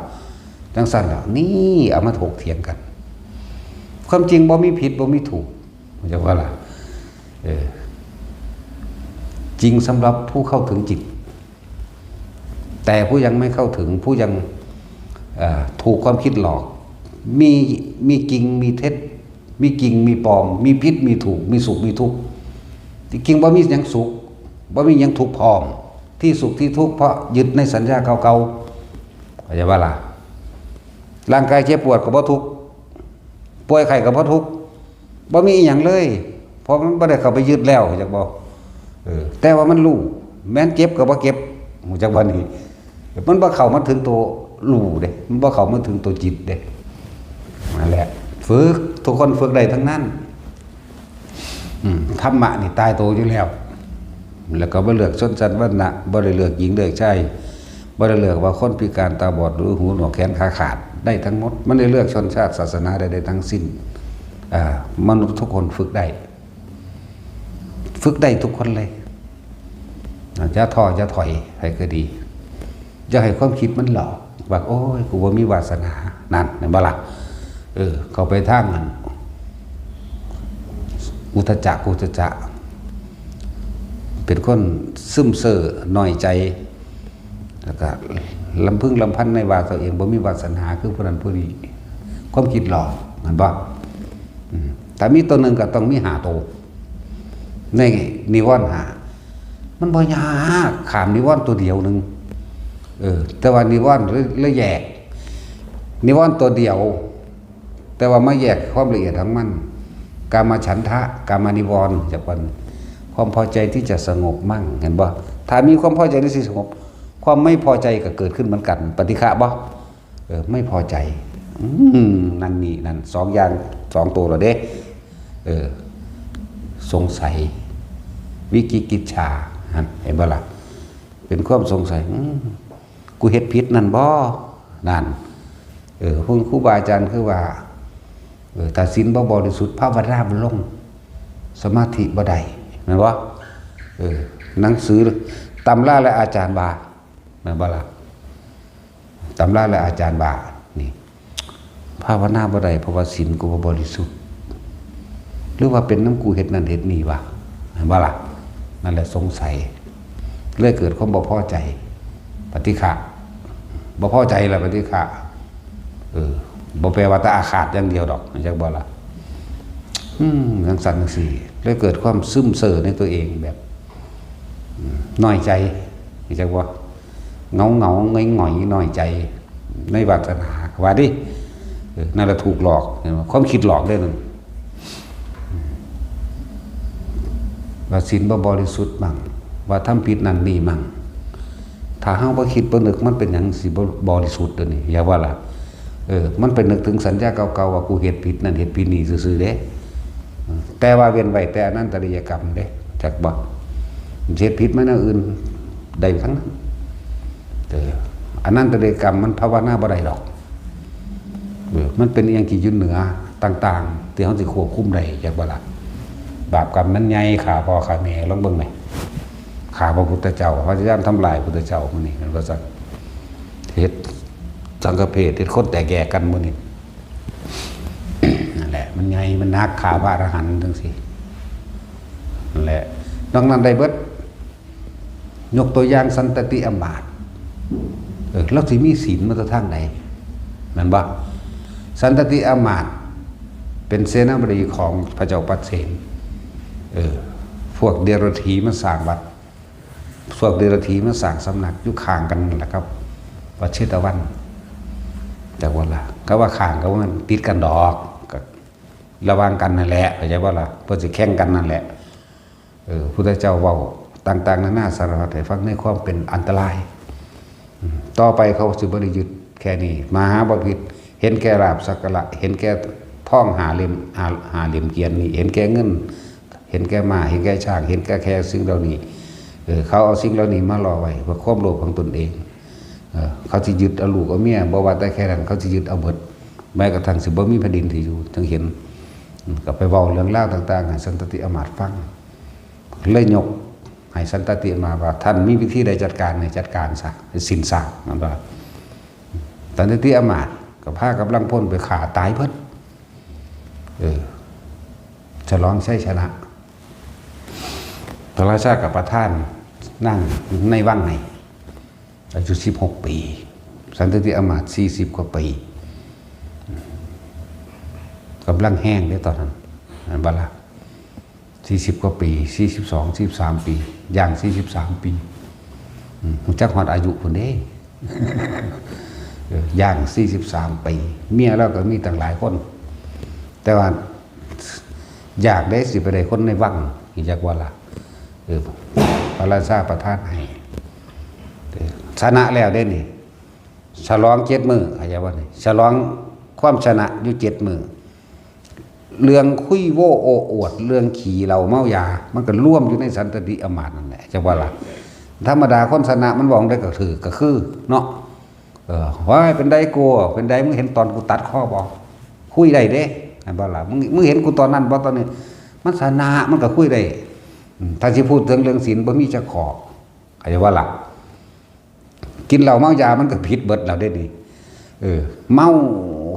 จั่งซั้นล่ะ นี่เอามาถกเถียงกัน ความจริงบ่มีผิด บ่มีถูก เข้าใจบ่ล่ะ เออ จริงสำหรับผู้เข้าถึงจิต แต่ผู้ยังไม่เข้าถึง ผู้ยัง เอ่อ ถูกความคิดหลอก มี มีจริง มีเท็จ มีจริง มีปลอม มีผิด มีถูก มีสุข มีทุกข์ ที่จริงบ่มีหยังสุข บ่มีหยังทุกข์พร้อม ที่สุขที่ทุกข์เพราะยึดในสัญญาเก่าๆ เข้าใจบ่ล่ะ ร่างกายเจ็บปวดก็บ่ทุกข์ ป่วยไข้ก็บ่ทุกข์ บ่มีอีหยังเลย เพราะมันบ่ได้เข้าไปยึดแล้ว เข้าใจบ่ เออ แต่ว่ามันรู้ แม้นเจ็บก็บ่เจ็บ รู้จักบ่นี่ มันบ่เข้ามาถึงตัวรู้เด้ มันบ่เข้ามาถึงตัวจิตเด้ นั่นแหละ ฝึก ทุกคนฝึกได้ทั้งนั้น อืม ธรรมะนี่ตายตัวอยู่แล้ว แล้วก็บ่เลือกชนชั้นวรรณะ บ่ได้เลือกหญิงเลือกชาย บ่ได้เลือกว่าคนพิการตาบอดหรือหูหนวกแขนขาขาด ได้ทั้งหมด มันได้เลือกชนชาติศาสนาได้ ได้ทั้งสิ้น อ่า มนุษย์ทุกคนฝึกได้ ฝึกได้ทุกคนเลย อย่าท้ออย่าถอย ใผก็ดี อย่าให้ความคิดมันหลอก ว่า โอ้ย กูบ่มีวาสนา นั่น เห็นบ่ล่ะ เออ เข้าไปทางนั้น อุทธัจจะ กุทธัจจะ เป็นคนซึมเซ่อ น้อยใจ แล้วก็ลำพึงลำพันในว่าตัวเองบ่มีวาสนาคือผู้นั้นผู้นี้ ความคิดหลอก เห็นบ่ อืม ถ้ามีตัวหนึ่งก็ต้องมีห้าตัว ในนิวรณ์ห้า มันบ่ยาก ข้ามนิวรณ์ตัวเดียวหนึ่ง เออ แต่ว่านิวรณ์เลย เลยแยก นิวรณ์ตัวเดียว แต่ว่ามาแยกความละเอียดของมัน กามฉันทะ กามนิวรณ์ จากวัน ความพอใจที่จะสงบมั่ง เห็นบ่ ถ้ามีความพอใจในสิ่งสงบ ความไม่พอใจก็เกิดขึ้นเหมือนกัน ปฏิฆะบ่ เออ ไม่พอใจ อืม นั่นนี่นั่น สองอย่าง สองตัวแล้วเด้ เออ สงสัย วิจิกิจฉา หั่น เห็นบ่ล่ะ เป็นความสงสัย อืม กูเฮ็ดผิดนั่นบ่ นั่น เออ พวกครูบาอาจารย์คือว่า เออ ถ้าศีลบ่บริสุทธิ์ ภาวนาบ่ลง สมาธิบ่ได้ แม่นบ่ เออ หนังสือ ตำราและอาจารย์ว่า แม่นบ่ล่ะ ตำราและอาจารย์ว่า นี่ ภาวนาบ่ได้ เพราะว่าศีลกูบ่บริสุทธิ์ หรือว่าเป็นนำกูเฮ็ดนั่นเฮ็ดนี่วะ แม่นบ่ล่ะ นั่นแหละสงสัย เลยเกิดความบ่พอใจ ปฏิฆะ บ่พอใจล่ะ ปฏิฆะ เออ บ่แปลว่าแต่อาฆาตอย่างเดียวดอก จักบ่ล่ะ อืม จังซั่นจังซี่ เลยเกิดความซึมเซาในตัวเองแบบ อืม น้อยใจ จักบ่ เหงาๆ หงอยๆ น้อยใจ ในวาสนา ว่าติ เออ นั่นล่ะถูกหลอก เห็นบ่ ความคิดหลอกเด้นั่น ว่าศีลบ่บริสุทธิ์มั่ง ว่าทำผิดนั่นนี่มั่ง ถ้าเฮาบ่คิดบ่นึก มันเป็นหยังสิบ่บริสุทธิ์เด้อนี่ อย่าว่าล่ะ เออ มันไปนึกถึงสัญญาเก่าๆ ว่ากูเฮ็ดผิดนั่นเฮ็ดผิดนี่ซื่อๆ เด้ แต่ว่าเว้นไว้แต่อนันตริยกรรมเด้ จักบ่ เฮ็ดผิดมาแนวอื่นได้ทั้งนั้น เออ อนันตริยกรรมมันภาวนาบ่ได้ดอก เออ มันเป็นอีหยังที่อยู่เหนือต่างๆ ที่เฮาสิควบคุมได้ จักบ่ล่ะ บาปกรรมมันใหญ่ ฆ่าพ่อฆ่าแม่ ลองเบิ่งแหม ฆ่าพระพุทธเจ้า พยายามทำลายพระพุทธเจ้ามื้อนี้ แม่นบ่ซั่น เฮ็ดสังฆเพศ เฮ็ดคนแตกแยกกันมื้อนี้ นั่นแหละ มันใหญ่ มันหนัก ฆ่าพระอรหันต์จังซี่ นั่นแหละ นอกนั้นได้เบิด ยกตัวอย่างสันตติอำมาตย์ เออ ลาวสิมีศีลมาแต่ทางใด แม่นบ่ สันตติอำมาตย์ เป็นเสนาบดีของพระเจ้าปัดเสน เออ พวกเดรัจฉีมาสร้างวัด พวกเดรัจฉีมาสร้างสำนักอยู่ข้างกันนั่นแหละครับ วัดเชตวัน จักว่าล่ะ ก็ว่าข้างก็ว่ามันติดกันดอก ก็ระหว่างกันนั่นแหละ เข้าใจบ่ล่ะ เพิ่นสิแข่งกันนั่นแหละ เออ พุทธเจ้าเว้าต่างๆ นานาสารพัดให้ฟังในความเป็นอันตราย อืม ต่อไปเขาสิบ่ได้ยึดแค่นี้ มหาบพิตร เห็นแก่ลาภสักการะ เห็นแก่ทองห้าเหลี่ยม ห้า ห้าเหลี่ยมเกวียนนี่ เห็นแก่เงิน เห็นแก่ม้า เห็นแก่ช้าง เห็นแก่แค่สิ่งเหล่านี้ เออ เขาเอาสิ่งเหล่านี้มาล่อไว้เพื่อความโลภของตนเอง เออ เขาสิยึดเอาลูกเอาเมีย บ่ว่าแต่แค่นั้น เขาสิยึดเอาเบิด แม้กระทั่งสิบ่มีแผ่นดินที่อยู่ จั่งเห็น อืม ก็ไปเว้าเรื่องราวต่างๆ ให้สันตติอำมาตย์ฟัง เลยยกให้สันตติอำมาตย์ว่า ท่านมีวิธีใดจัดการให้จัดการซะ ให้สิ้นซาก นั่นว่า สันตติอำมาตย์ก็พากำลังพลไปฆ่าตายเบิด เออ ฉลองชัยชนะ พระราชาก็ประทานนางในวังให้ อายุสิบหกปี สันตติอำมาตย์สี่สิบกว่าปี กำลังแฮงเด้ตอนนั้น แม่นบ่ล่ะ สี่สิบกว่าปี สี่สิบสอง สี่สิบสามปี ย่างสี่สิบสามปี อืม จักฮอดอายุพุ้นเด้ เออ ย่างสี่สิบสามปี เมียลาวก็มีตั้งหลายคน แต่ว่าอยากได้สิไปได้คนในวัง จักว่าล่ะ เออ พระราชาประทานให้ เออ ชนะแล้วเด้นี่ ฉลองเจ็ดมื้อ เข้าใจบ่นี่ ฉลองความชนะอยู่เจ็ดมื้อ เรื่องคุยโว้โอ้อวด เรื่องขี้เหล้าเมายา มันก็รวมอยู่ในสันตติอำมาตย์นั่นแหละ จักว่าล่ะ ธรรมดาคนชนะมันเว้าจั่งใดก็ถืก ก็คือ เนาะ เออ ว่าเป็นใดกู เป็นใด มึงเห็นตอนกูตัดคอบ่ คุยได้เด้ แม่นบ่ล่ะ มึง มึงเห็นกูตอนนั้นบ่ ตอนนี้ มันชนะ มันก็คุยได้ อืม ถ้าสิพูดถึงเรื่องศีล บ่มีจักข้อ เข้าใจบ่ล่ะ กินเหล้าเมายามันก็ผิดเบิดแล้วเด้นี่ เออ เมา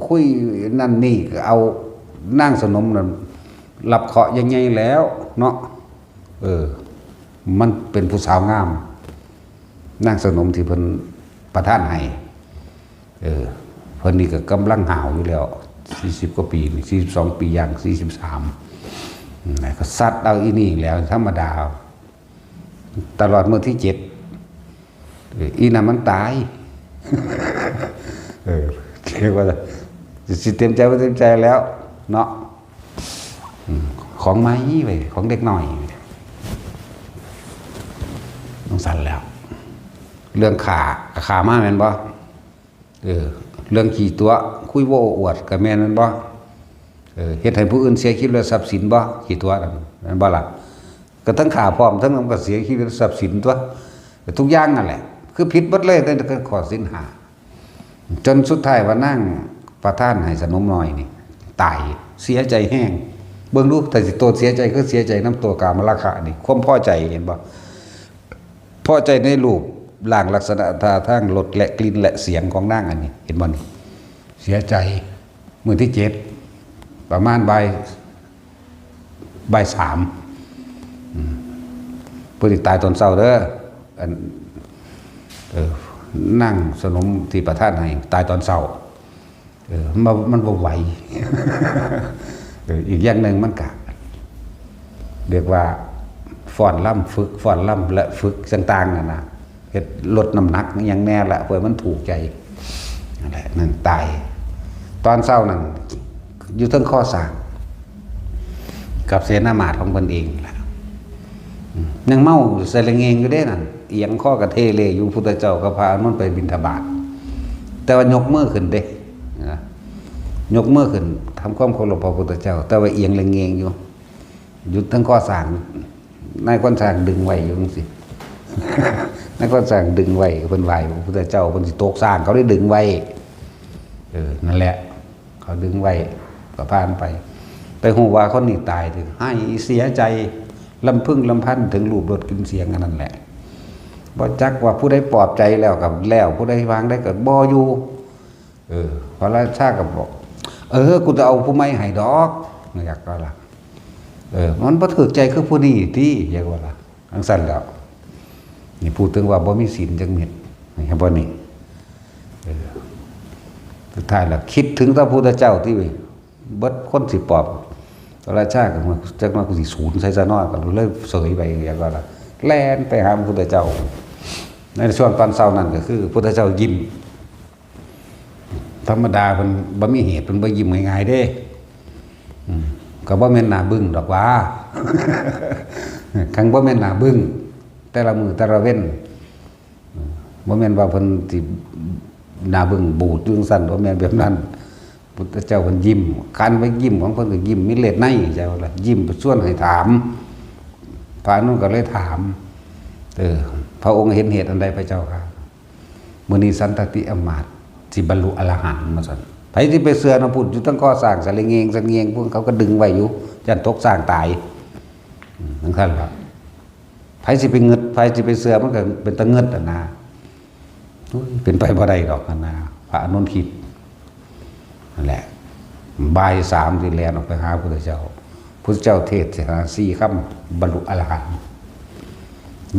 คุยนั่นนี่ก็เอานางสนมนั่นรับเคราะห์ใหญ่ๆแล้วเนาะ เออ มันเป็นผู้สาวงาม นางสนมที่เพิ่นประทานให้ เออ เพิ่นนี่ก็กำลังห้าวอยู่แล้ว สี่สิบกว่าปีนี่ สี่สิบสองปี ย่าง สี่สิบสาม อืม ก็ซัดเอาอีนี่แล้ว ธรรมดา ตลอดมื้อที่เจ็ด เออ อีนั่นมันตาย เออ เรียกว่า สิเต็มใจบ่เต็มใจแล้ว เนาะ อืม ของใหม่เว้ย ของเด็กน้อย จั่งซั้นแล้ว เรื่องฆ่าก็ฆ่ามาแม่นบ่ เออ เรื่องขี้ตั๋วคุยโว้อวดก็แม่นแม่นบ่ เออ เฮ็ดให้ผู้อื่นเสียชีวิตและทรัพย์สินบ่ ขี้ตั๋วนั่นแม่นบ่ล่ะ ก็ทั้งฆ่าพร้อมทั้งนำก็เสียชีวิตและทรัพย์สินตั๋ว ทุกอย่างนั่นแหละ คือผิดหมดเลยในข้อศีลห้า จนสุดท้ายว่านางประทานให้สนมน้อยนี่ตาย เสียใจแฮง เบิ่งดู ถ้าสิโตเสียใจคือเสียใจนำตัวกามราคะนี่ ความพอใจ เห็นบ่ พอใจในรูปร่างลักษณะท่าทางรสและกลิ่นและเสียงของนางอันนี้ เห็นบ่นี่ เสียใจ มื้อที่เจ็ด ประมาณบ่าย บ่ายสาม อืม เพิ่นสิตายตอนเช้าเด้อ อัน เออ นางสนมที่ประทานให้ตายตอนเช้า เออ มันบ่ มันบ่ไหว เออ อีกอย่างหนึ่งมันกะ เรียกว่าฟ้อนรำฝึก ฟ้อนรำและฝึกต่างๆนั่นนะ เฮ็ดลดน้ำหนักอิหยังแน่ละ เพื่อมันถูกใจ นั่นแหละ นั่นตาย ตอนเช้านั่น อยู่เทิงคอสร้าง กับเสนามาดของเพิ่นเองล่ะ อืม ยังเมาใส่ละเงงอยู่เด้นั่น เอียงคอกะเทเลอยู่ พุทธเจ้ากับพระอานนท์ไปบิณฑบาต แต่ว่ายกมือขึ้นเด้ นะ ยกมือขึ้น ทำความเคารพพระพุทธเจ้า แต่ว่าเอียงละเงงอยู่ อยู่เทิงคอสร้าง นายคนสร้างดึงไว้อยู่จังซี่ นายคนสร้างดึงไว้ เพิ่นไหว้พระพุทธเจ้า เพิ่นสิตกสร้าง เขาได้ดึงไว้ เออ นั่นแหละ เขาดึงไว้ ก็ผ่านไป ไปฮู้ว่าคนนี้ตาย ไห้เสียใจ ลำพึงลำพันถึงรูปรสกลิ่นเสียงอันนั้นแหละ บ่จักว่าผู้ใดปลอบใจแล้วก็แล้ว ผู้ใดวางได้ก็บ่อยู่ เออ พระราชาก็บอก เออ กูจะเอาผู้ใหม่ให้ดอก อยากก็ล่ะ เออ มันบ่ถูกใจคือผู้นี้ติ อยากว่าล่ะ จังซั่นแล้ว นี่พูดถึงว่าบ่มีศีลจักเม็ด เห็นบ่นี่ เออ สุดท้ายแล้วคิดถึงพระพุทธเจ้าที่เบิดคนสิปอบ พระราชาก็ว่า จักหน่อยกูสิสูนใส่ซะเนาะ ก็เลยเสยไป อยากว่าล่ะ แล่นไปหาพระพุทธเจ้า ในช่วงตอนเช้านั้นก็คือ พุทธเจ้ายิ้ม ธรรมดาเพิ่นบ่มีเหตุ เพิ่นบ่ยิ้มง่ายๆเด้ อืม ก็บ่แม่นหน้าบึ้งดอกหว่า คันบ่แม่นหน้าบึ้ง แต่ละมื้อแต่ละเว็น อืม บ่แม่นว่าเพิ่นสิหน้าบึ้งบูดอยู่จั่งซั้น บ่แม่นแบบนั้น พุทธเจ้าเพิ่นยิ้ม คันว่ายิ้มของเพิ่นก็ยิ้มมีเลสใน ใจว่าล่ะ ยิ้มชวนให้ถาม พระอานนท์ก็เลยถาม เออ พระองค์เห็นเหตุอันใดพระเจ้าค่ะ มื้อนี้สันตติอำมาตย์สิบรรลุอรหันต์ ว่าซั่น ไผสิไปเชื่อนำพุ้น อยู่เทิงคอสร้างสะเลงเงงสะเลงเงง พวกเขาก็ดึงไว้อยู่ ย้านตกสร้างตาย อืม จั่งซั่นล่ะ ไผสิไปงึด ไผสิไปเชื่อ มันก็เป็นตาเงิดอะนะ โอ้ย เป็นไปบ่ได้ดอกอะนะ พระอานนท์คิด นั่นแหละ บ่ายสามสิแล่นออกไปหาพุทธเจ้า พุทธเจ้าเทศนาสี่คำ บรรลุอรหันต์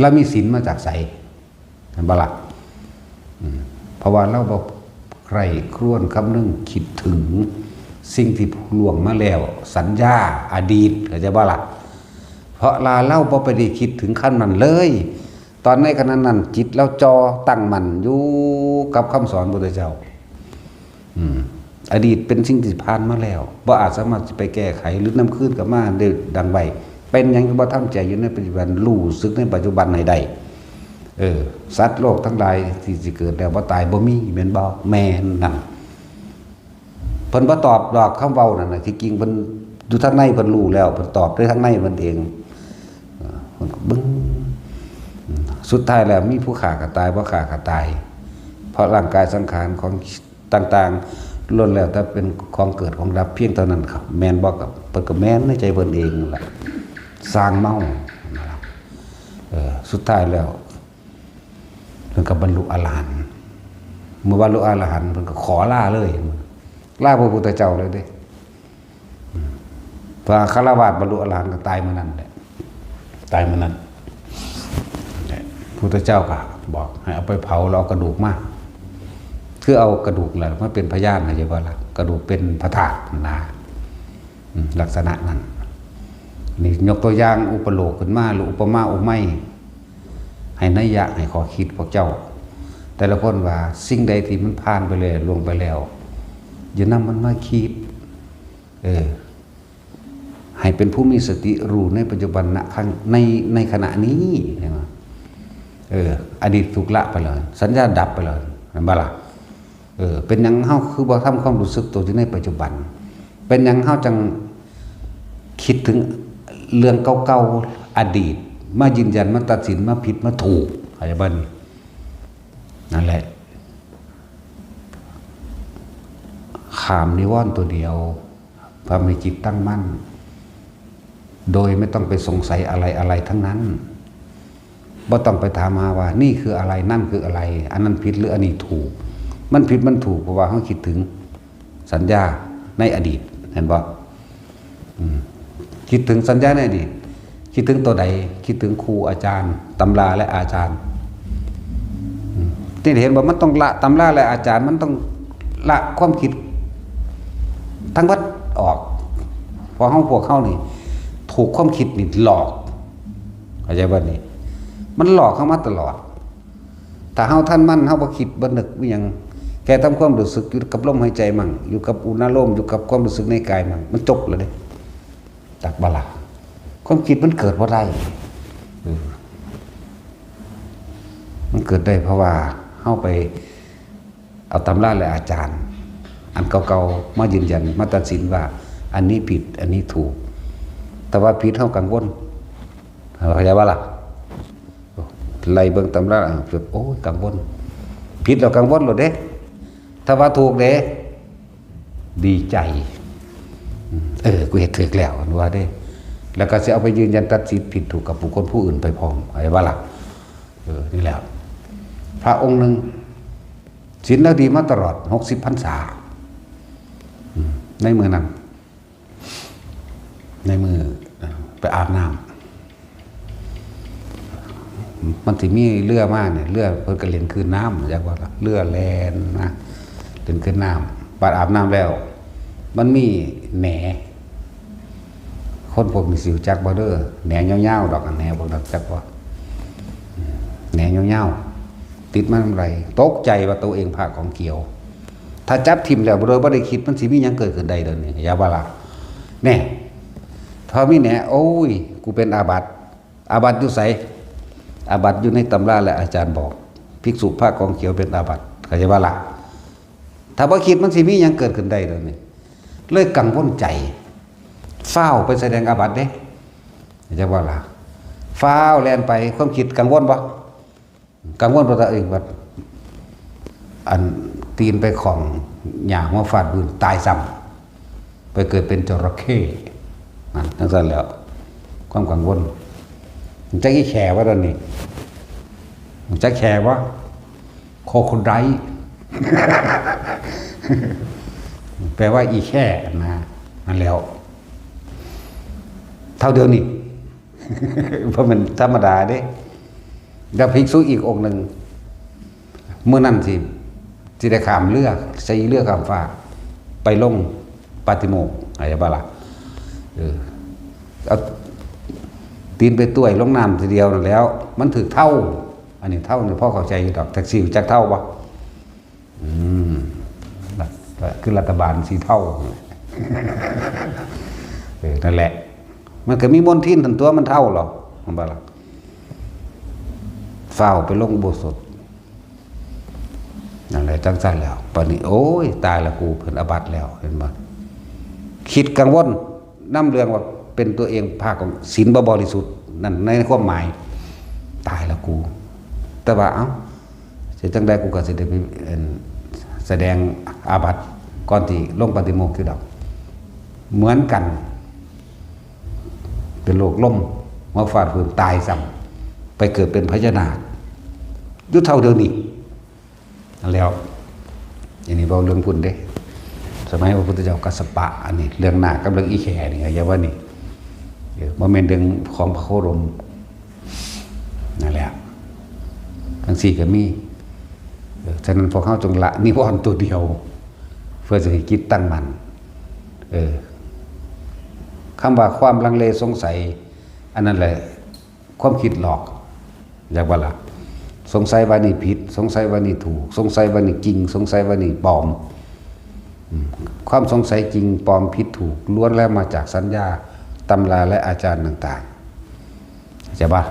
แล้วมีศีลมาจากไส เห็นบ่ล่ะ อืม เพราะว่าลาวบ่ใคร่ครวญคำนึงคิดถึงสิ่งที่ล่วงมาแล้ว สัญญา อดีต เข้าใจบ่ล่ะ เพราะลาลาวบ่ไปได้คิดถึงคำนั้นเลย ตอนในขณะนั้นจิตลาวจ่อตั้งมั่นอยู่กับคำสอนพุทธเจ้า อืม อดีตเป็นสิ่งที่ผ่านมาแล้ว บ่อาจสามารถสิไปแก้ไขหรือนำคืนกลับมาได้ดังไว้ เป็นหยังบ่ทำใจอยู่ในปัจจุบัน รู้สึกในปัจจุบันให้ได้ เออ สัตว์โลกทั้งหลายที่สิเกิดแล้วบ่ตายบ่มี แม่นบ่ แม่นนั่น เพิ่นบ่ตอบดอกคำเว้านั่นน่ะ ที่จริงเพิ่นอยู่ทางในเพิ่นรู้แล้ว เพิ่นตอบด้วยทางในเพิ่นเอง เออ เพิ่นก็เบิ่ง อืม สุดท้ายแล้วมีผู้ฆ่าก็ตาย บ่ฆ่าก็ตาย เพราะร่างกายสังขารของต่างๆ ล้วนแล้วแต่เป็นของเกิดของดับเพียงเท่านั้นครับ แม่นบ่ครับ เพิ่นก็แม่นในใจเพิ่นเองนั่นแหละ สร้างเมานะครับ เออ สุดท้ายแล้ว เพิ่นก็บรรลุอรหันต์ เมื่อบรรลุอรหันต์เพิ่นก็ขอลาเลย ลาพระพุทธเจ้าเลยเด้ อืม พระคฤหัสถ์บรรลุอรหันต์ก็ตายมื้อนั้นแหละ ตายมื้อนั้น พุทธเจ้าก็บอกให้เอาไปเผาแล้วเอากระดูกมา คือเอากระดูกแหละมาเป็นพยานนะ ใช่บ่ล่ะ กระดูกเป็นพระธาตุนะ อืม ลักษณะนั้น นี่ยกตัวอย่างอุปโลกขึ้นมา หรืออุปมาอุปไมย ให้นัยยะ ให้ข้อคิดพวกเจ้า แต่ละคนว่าสิ่งใดที่มันผ่านไปแล้ว ล่วงไปแล้ว อย่านำมันมาคิด เออ ให้เป็นผู้มีสติรู้ในปัจจุบันนะ ครั้ง ใน ในขณะนี้ เห็นบ่? เออ อดีตถูกละไปแล้ว สัญญาดับไปแล้ว เห็นบ่ล่ะ เออ เป็นหยังเฮาคือบ่ทำความรู้สึกตัวอยู่ในปัจจุบัน เป็นหยังเฮาจังคิดถึงเรื่องเก่าๆ อดีต มายืนยัน มาตัดสิน มาผิด มาถูก เข้าใจบ่นี่ นั่นแหละ ข้ามนิวรณ์ตัวเดียว ทำให้จิตตั้งมั่น โดยไม่ต้องไปสงสัยอะไรอะไรทั้งนั้น บ่ต้องไปถามหาว่านี่คืออะไร นั่นคืออะไร อันนั้นผิดหรืออันนี้ถูก มันผิดมันถูก เพราะว่าเฮาคิดถึงสัญญาในอดีต เห็นบ่ อืม คิดถึงสัญญาในอดีต คิดถึงตัวใด คิดถึงครูอาจารย์ ตำราและอาจารย์ อืม ที่เห็นว่ามันต้องละตำราและอาจารย์ มันต้องละความคิดทั้งหมดออก เพราะเฮา พวกเฮานี่ ถูกความคิดนี่หลอก เข้าใจบ่นี่ มันหลอกเฮามาตลอด ถ้าเฮาทันมัน เฮาบ่คิดบ่นึกอิหยัง แค่ทำความรู้สึกอยู่กับลมหายใจมั่ง อยู่กับอุณาโลม อยู่กับความรู้สึกในกายมั่ง มันจบแล้วเด้ จักบ่ล่ะ ความคิดมันเกิดบ่ได้ เออ มันเกิดได้เพราะว่าเฮาไปเอาตำราและอาจารย์ อันเก่าๆ มายืนยัน มาตัดสินว่า อันนี้ผิด อันนี้ถูก แต่ว่าผิดเฮากังวล เข้าใจบ่ล่ะ ไล่เบิ่งตำรา แบบ โอ้ย กังวล ผิดแล้วกังวลโลดเด้ ถ้าว่าถูกเด้ ดีใจ อืม เออ กูเฮ็ดถูกแล้ว ว่าเด้ แล้วก็สิเอาไปยืนยันตัดสินผิดถูกกับบุคคลผู้อื่นไปพร้อม เข้าใจบ่ล่ะ เออ นี่แหละ พระองค์หนึ่ง ศีลเราดีมาตลอด หกสิบพรรษา อืม ในมื้อนั้น ในมื้อ เอ่อ ไปอาบน้ำ มันสิมีเรือมาเนี่ย เรือเพิ่นก็เล่นคลื่นน้ำ จักว่าล่ะ เรือแล่นมา เล่นคลื่นน้ำ บัดอาบน้ำแล้ว มันมีแหน คนพวกนี้สิรู้จักบ่เด้อ แหนยาวๆ ดอก แหนพวกนั้นจักบ่ แหนยาวๆ ติดมาทำไร ตกใจว่าตัวเองผ้าของเขียว ถ้าจับถิ่มแล้วโดยบ่ได้คิด มันสิมีหยังเกิดขึ้นได้เดี๋ยวนี้ อย่าว่าล่ะ แน่ ถ้ามีแหน โอ้ย กูเป็นอาบัติ อาบัติอยู่ไส อาบัติอยู่ในตำราและอาจารย์บอก ภิกษุผ้าของเขียวเป็นอาบัติ เข้าใจบ่ล่ะ ถ้าบ่คิดมันสิมีหยังเกิดขึ้นได้เดี๋ยวนี้ เลยกังวลใจ ฟ้าวไปแสดงอาบัติเด้ เข้าใจบ่ล่ะ ฟ้าวแล่นไป ความคิดกังวลบ่ กังวลเพราะตัวเองว่า อันตีนไปของหญ้าหัวฟาดพื้นตายซ้ำ ไปเกิดเป็นจระเข้ นั่นจังซั่นแหล้ว ความกังวล จักอีแข่บ่ตอนนี้ จักแข่บ่ crocodile แปลว่าอีแข่นะ นั่นแหล้ว เท่าเดียวนี่ เพราะมันธรรมดาเด้ แล้วภิกษุอีกองค์หนึ่ง มื้อนั้นสิ สิได้ข้ามเรือ ใส่เรือข้ามฟาก ไปลงปาฏิโมกข์ เข้าใจบ่ล่ะ เออ เอาตีนไปต้วยลงน้ำทีเดียวนั่นแหล้ว มันถืกเถ้า อันนี้เถ้านี่พอเข้าใจอยู่ดอก แท็กซี่รู้จักเถ้าบ่ อืม คือรัฐบาลสีเทา เออ นั่นแหละ มันก็มีมลทินหั่นตัว มันเถ้าหรอก มันบ่ล่ะ ฟ้าวไปลงอุโบสถ นั่นแหละ จังซั่นแล้ว บัดนี้ โอ้ย ตายละกู เพิ่นอาบัติแล้ว เห็นบ่ คิดกังวลนำเรื่องว่าเป็นตัวเอง ผ้าของศีลบ่บริสุทธิ์ นั่นในความหมาย ตายละกู แต่ว่า เอ้า สิจังใดกูก็สิได้ไป เอิ่น แสดงอาบัติก่อนที่ลงปาฏิโมกข์อยู่ดอก เหมือนกัน เป็นโรคลม หัวฟาดพื้นตายซ้ำ ไปเกิดเป็นพญานาค อยู่เท่าเดียวนี้ แล้ว อันนี้เว้าเรื่องพุ้นเด้ สมัยพระพุทธเจ้ากัสสปะ อันนี้เรื่องนาคกับเรื่องอีแข่นี่ อย่าว่านี่ เออ บ่แม่นเรื่องของพระโคดม นั่นแหละ จังซี่ก็มี เออ ฉะนั้นพวกเฮาจงละนิวรณ์ตัวเดียว เพื่อสิให้จิตตั้งมั่น เออ คำว่าความลังเลสงสัย อันนั้นแหละ ความคิดหลอก อยากว่าล่ะ สงสัยว่านี่ผิด สงสัยว่านี่ถูก สงสัยว่านี่จริง สงสัยว่านี่ปลอม อืม ความสงสัยจริงปลอมผิดถูก ล้วนแล้วมาจากสัญญา ตำราและอาจารย์ต่างๆ เข้าใจปะ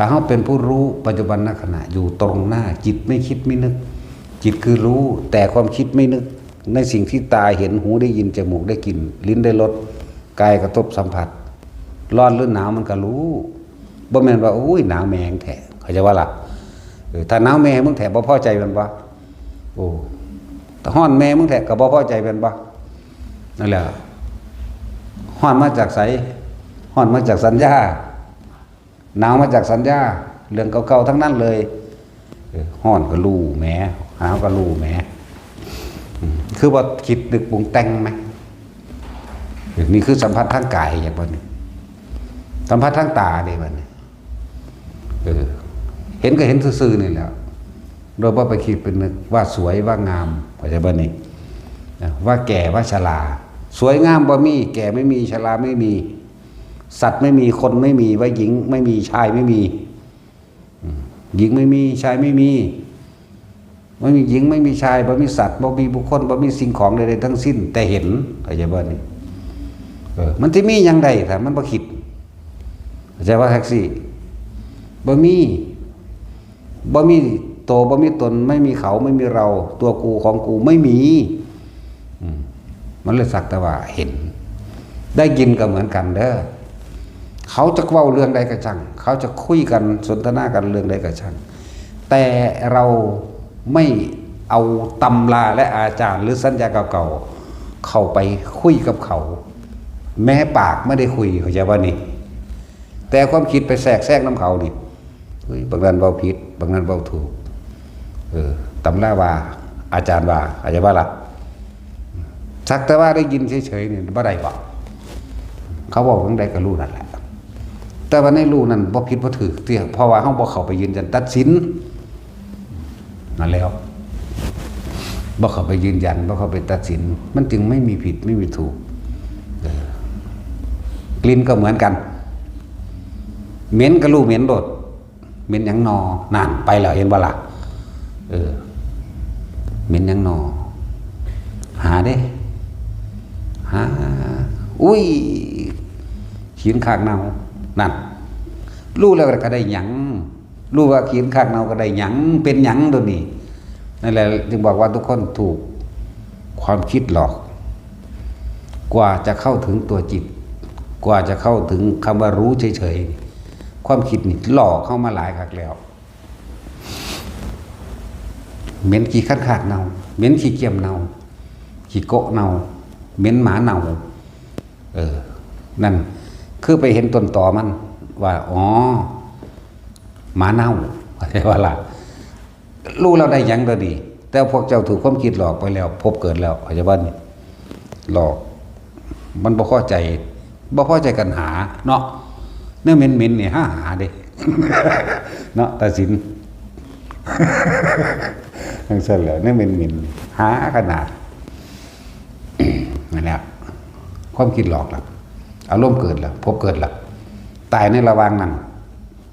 ถ้าเราเป็นผู้รู้ปัจจุบันขณะอยู่ตรงหน้า จิตไม่คิดไม่นึก จิตคือรู้ แต่ความคิดไม่นึก ในสิ่งที่ตาเห็น หูได้ยิน จมูกได้กลิ่น ลิ้นได้รส กายกระทบสัมผัส ร้อนหรือหนาวมันก็รู้ บ่แม่นว่า โอ้ย หนาวแม่งแท้ เข้าใจว่าล่ะ เออ ถ้าหนาวแม่มึงแท้ บ่พอใจแม่นบ่ โอ้ ถ้าร้อนแม่มึงแท้ ก็บ่พอใจแม่นบ่ นั่นแหละ ร้อนมาจากไส ร้อนมาจากสัญญา หนาวมาจากสัญญา เรื่องเก่าๆทั้งนั้นเลย เออ ร้อนก็รู้แหม หนาวก็รู้แหม อืม คือว่าคิดนึกปรุงแต่งไหม เออ นี่คือสัมผัสทางกายอย่างว่านี่ สัมผัสทางตาเด้บัดนี้ เออ เห็นก็เห็นซื่อๆนี่แหละ โดยบ่ไปคิดเป็นนึกว่าสวยว่างาม เข้าใจบ่นี่ นะ ว่าแก่ว่าชรา สวยงามบ่มี แก่ไม่มี ชราไม่มี สัตว์ไม่มี คนไม่มี ว่าหญิงไม่มี ชายไม่มี อืม หญิงไม่มี ชายไม่มี ไม่มีหญิง ไม่มีชาย บ่มีสัตว์ บ่มีบุคคล บ่มีสิ่งของใดๆทั้งสิ้น แต่เห็น เข้าใจบ่นี่ เออ มันสิมีหยังได้ ถ้ามันบ่คิด เข้าใจว่าแท็กซี่ บ่มี บ่มีโต บ่มีตน ไม่มีเขา ไม่มีเรา ตัวกู ของกู ไม่มี อืม มันเลยสักแต่ว่าเห็น ได้ยินก็เหมือนกันเด้อ เขาจะเว้าเรื่องใดก็ช่าง เขาจะคุยกันสนทนากันเรื่องใดก็ช่าง แต่เราไม่เอาตำราและอาจารย์หรือสัญญาเก่าๆ เข้าไปคุยกับเขา แม้ปากไม่ได้คุย เข้าใจว่านี่ แต่ความคิดไปแทรกแซงนำเขานี่ เฮ้ย บางนั้นเว้าผิด บางนั้นเว้าถูก เออ ตำราว่า อาจารย์ว่า อาจารย์ว่าล่ะ สักแต่ว่าได้ยินเฉยๆนี่บ่ได้บ่ เขาเว้าจั่งใดก็รู้นั่นแหละ แต่ว่าในรู้นั่นบ่ผิดบ่ถูกเตี้ย เพราะว่าเราบ่เข้าไปยืนยันตัดสิน นั่นแล้ว บ่เข้าไปยืนยัน บ่เข้าไปตัดสิน มันจึงไม่มีผิดไม่มีถูก เออ กลิ่นก็เหมือนกัน เหม็นก็รู้เหม็นโลด เหม็นหยังนอ นั่นไปแล้ว เห็นบ่ล่ะ เออ เหม็นหยังนอ หาเด้ หา อุ้ย ขี้ข้างเน่า นั่น รู้แล้วก็ได้หยัง รู้ว่าขี้ข้างเน่าก็ได้หยัง เป็นหยังตัวนี้ นั่นแหละจึงบอกว่าทุกคนถูกความคิดหลอก กว่าจะเข้าถึงตัวจิต กว่าจะเข้าถึงคำว่ารู้เฉยๆ ความคิดนี่หลอกเข้ามาหลายครั้งแล้ว เหม็นขี้ข้างคากเน่า เหม็นขี้เกียมเน่า ขี้โกะเน่า เหม็นหมาเน่า เออ นั่น คือไปเห็นต้นตอมัน ว่า อ๋อ หมาเน่า เข้าใจว่าล่ะ รู้แล้วได้หยังก็ดี แต่พวกเจ้าถูกความคิดหลอกไปแล้ว พบเกิดแล้ว เข้าใจว่านี่ หลอก มันบ่พอใจ บ่พอใจกันหา เนาะ เนี่ยเหม็นๆนี่หาหาเด้ เนาะ ตัดสิน ทั้งเส้นแล้ว เนี่ยเหม็นๆหาขนาด นั่นแหละ ความคิดหลอกละ อารมณ์เกิดละ พบเกิดละ ตายในระหว่างนั้น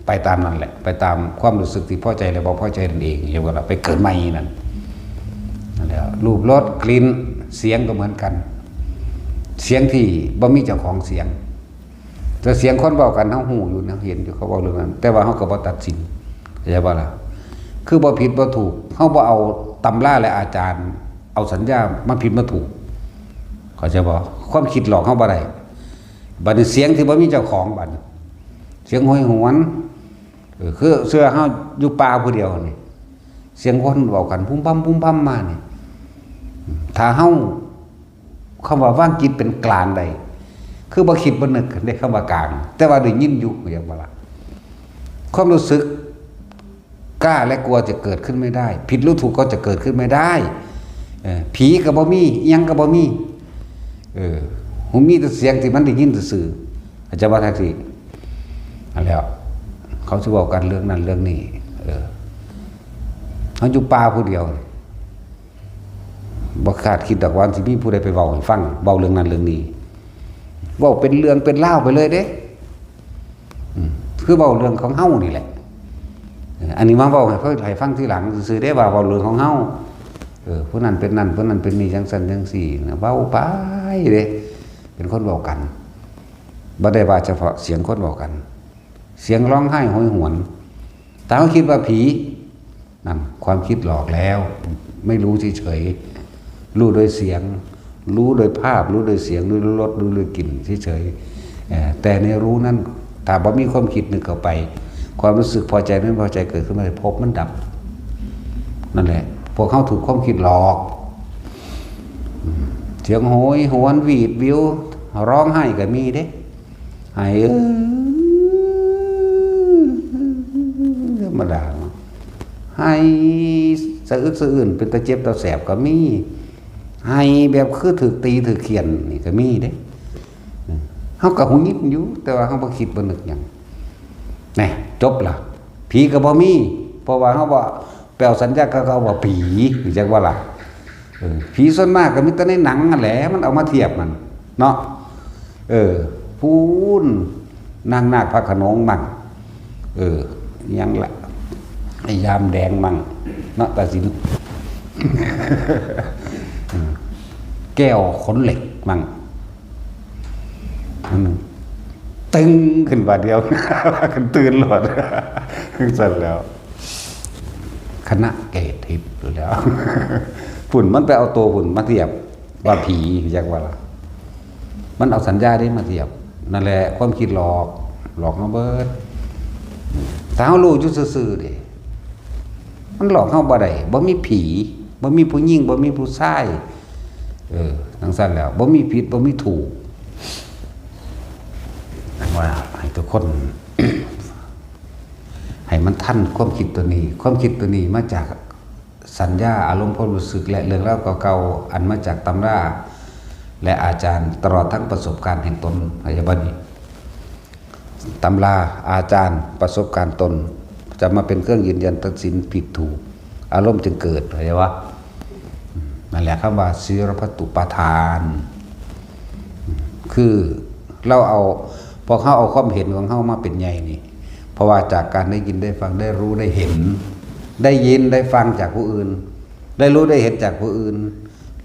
ไปตามนั้นแหละ ไปตามความรู้สึกที่พอใจและบ่พอใจนั่นเอง เรียกว่าเราไปเกิดใหม่นั่น นั่นแหละ รูป รส กลิ่น เสียงก็เหมือนกัน เสียงที่บ่มีเจ้าของเสียง แต่เสียงคนเว้ากัน เฮาฮู้อยู่นะ เห็นอยู่ เขาเว้าเรื่องนั้น แต่ว่าเฮาก็บ่ตัดสิน เข้าใจบ่ล่ะ คือบ่ผิดบ่ถูก เฮาบ่เอาตำราและอาจารย์ เอาสัญญามาผิดมาถูก เข้าใจบ่ ความคิดหลอกเฮาบ่ได้ บัดนี้เสียงที่บ่มีเจ้าของ บัดนี้ เสียงโหยหวน เออ คือเชื่อเฮาอยู่ป่าผู้เดียวนี่ เสียงคนเว้ากันพุ้มพำพุ้มพำมานี่ ถ้าเฮา คำว่าวางจิตเป็นกลางได้ คือบ่คิดบ่นึกเด้ คำว่ากลาง แต่ว่าได้ยินอยู่ เรียกว่าล่ะ ความรู้สึกกล้าและกลัวจะเกิดขึ้นไม่ได้ ผิดหรือถูกก็จะเกิดขึ้นไม่ได้ เออ ผีก็บ่มี อิหยังก็บ่มี เออ ฮู้มีแต่เสียงที่มันได้ยินซื่อๆ เข้าใจว่าแท้ที่ อันแล้ว เขาสิเว้ากันเรื่องนั้นเรื่องนี้ เออ เฮาอยู่ป่าผู้เดียว บ่คาดคิดดอกว่าสิมีผู้ใดไปเว้าให้ฟัง เว้าเรื่องนั้นเรื่องนี้ เว้าเป็นเรื่องเป็นราวไปเลยเด้ อืม คือเว้าเรื่องของเฮานี่แหละ เออ อันนี้มาเว้าให้เพิ่นให้ฟังทีหลังซื่อๆเด้ ว่าเว้าเรื่องของเฮา เออ ผู้นั้นเป็นนั่น ผู้นั้นเป็นนี่ จังซั่นจังซี่นะ เว้าไปเด้ เป็นคนเว้ากัน บ่ได้ว่าเฉพาะเสียงคนเว้ากัน เสียงร้องไห้โหยหวน ถ้าเขาคิดว่าผี นั่นความคิดหลอกแล้ว ไม่รู้เฉยๆ รู้โดยเสียง รู้โดยภาพ รู้โดยเสียง รู้โดยรส รู้โดยกลิ่นเฉยๆ เอ่อ แต่ในรู้นั้น ถ้าบ่มีความคิดนึกเข้าไป ความรู้สึกพอใจไม่พอใจเกิดขึ้นมาเลย ภพมันดับ นั่นแหละ พวกเขาถูกความคิดหลอก เสียงโหยหวนหวีดหวิว ร้องไห้ก็มีเด้ ไห้ เออ ธรรมดาเนาะ ไห้สะอึกสะอื้น เป็นตาเจ็บตาแสบก็มี ไห้แบบคือถืกตีถืกเฆี่ยนนี่ก็มีเด้ เฮาก็หงุดหงิดอยู่ แต่ว่าเฮาบ่คิดบ่นึกหยัง แหน่ จบละ ผีก็บ่มี เพราะว่าเฮาบ่ไปเอาสัญญากับเขาว่าผี รู้จักบ่ล่ะ เออ ผีส่วนมากก็มีแต่ในหนังนั่นแหละ มันเอามาเทียบมัน เนาะ เออ พู้น นางนาคพระโขนงมั่ง เออ ยังละ ไอ้ยามแดงมั่ง เนาะ ตาสิน แก้วขนเหล็กมั่ง อืม ตึงขึ้นบาดเดียว กันตื่นโลด สั่นแล้ว คณะเกตทิพย์อยู่แล้ว พุ่นมันไปเอาตัวพุ่นมาเทียบ ว่าผี จักว่าล่ะ มันเอาสัญญาได้มาเทียบ นั่นแหละ ความคิดหลอก หลอกเฮาเบิด ถ้าเฮารู้อยู่ซื่อๆเด้ มันหลอกเฮาบ่ได้ บ่มีผี บ่มีผู้หญิง บ่มีผู้ชาย เออ จั่งซั้นแล้ว บ่มีผิด บ่มีถูก ว่าให้ทุกคน ให้มันทันความคิดตัวนี้ ความคิดตัวนี้มาจากสัญญา อารมณ์ ความรู้สึก และเรื่องราวเก่าๆ อันมาจากตำรา และอาจารย์ ตลอดทั้งประสบการณ์แห่งตน เข้าใจบ่นี่ ตำรา อาจารย์ ประสบการณ์ตน จะมาเป็นเครื่องยืนยันตัดสินผิดถูก อารมณ์จึงเกิด เข้าใจบ่ นั่นแหละคำว่า สีลพัตตุปาทาน คือเราเอา พวกเฮาเอาความเห็นของเฮามาเป็นใหญ่นี่ เพราะว่าจากการได้ยินได้ฟัง ได้รู้ได้เห็น ได้ยินได้ฟังจากผู้อื่น ได้รู้ได้เห็นจากผู้อื่น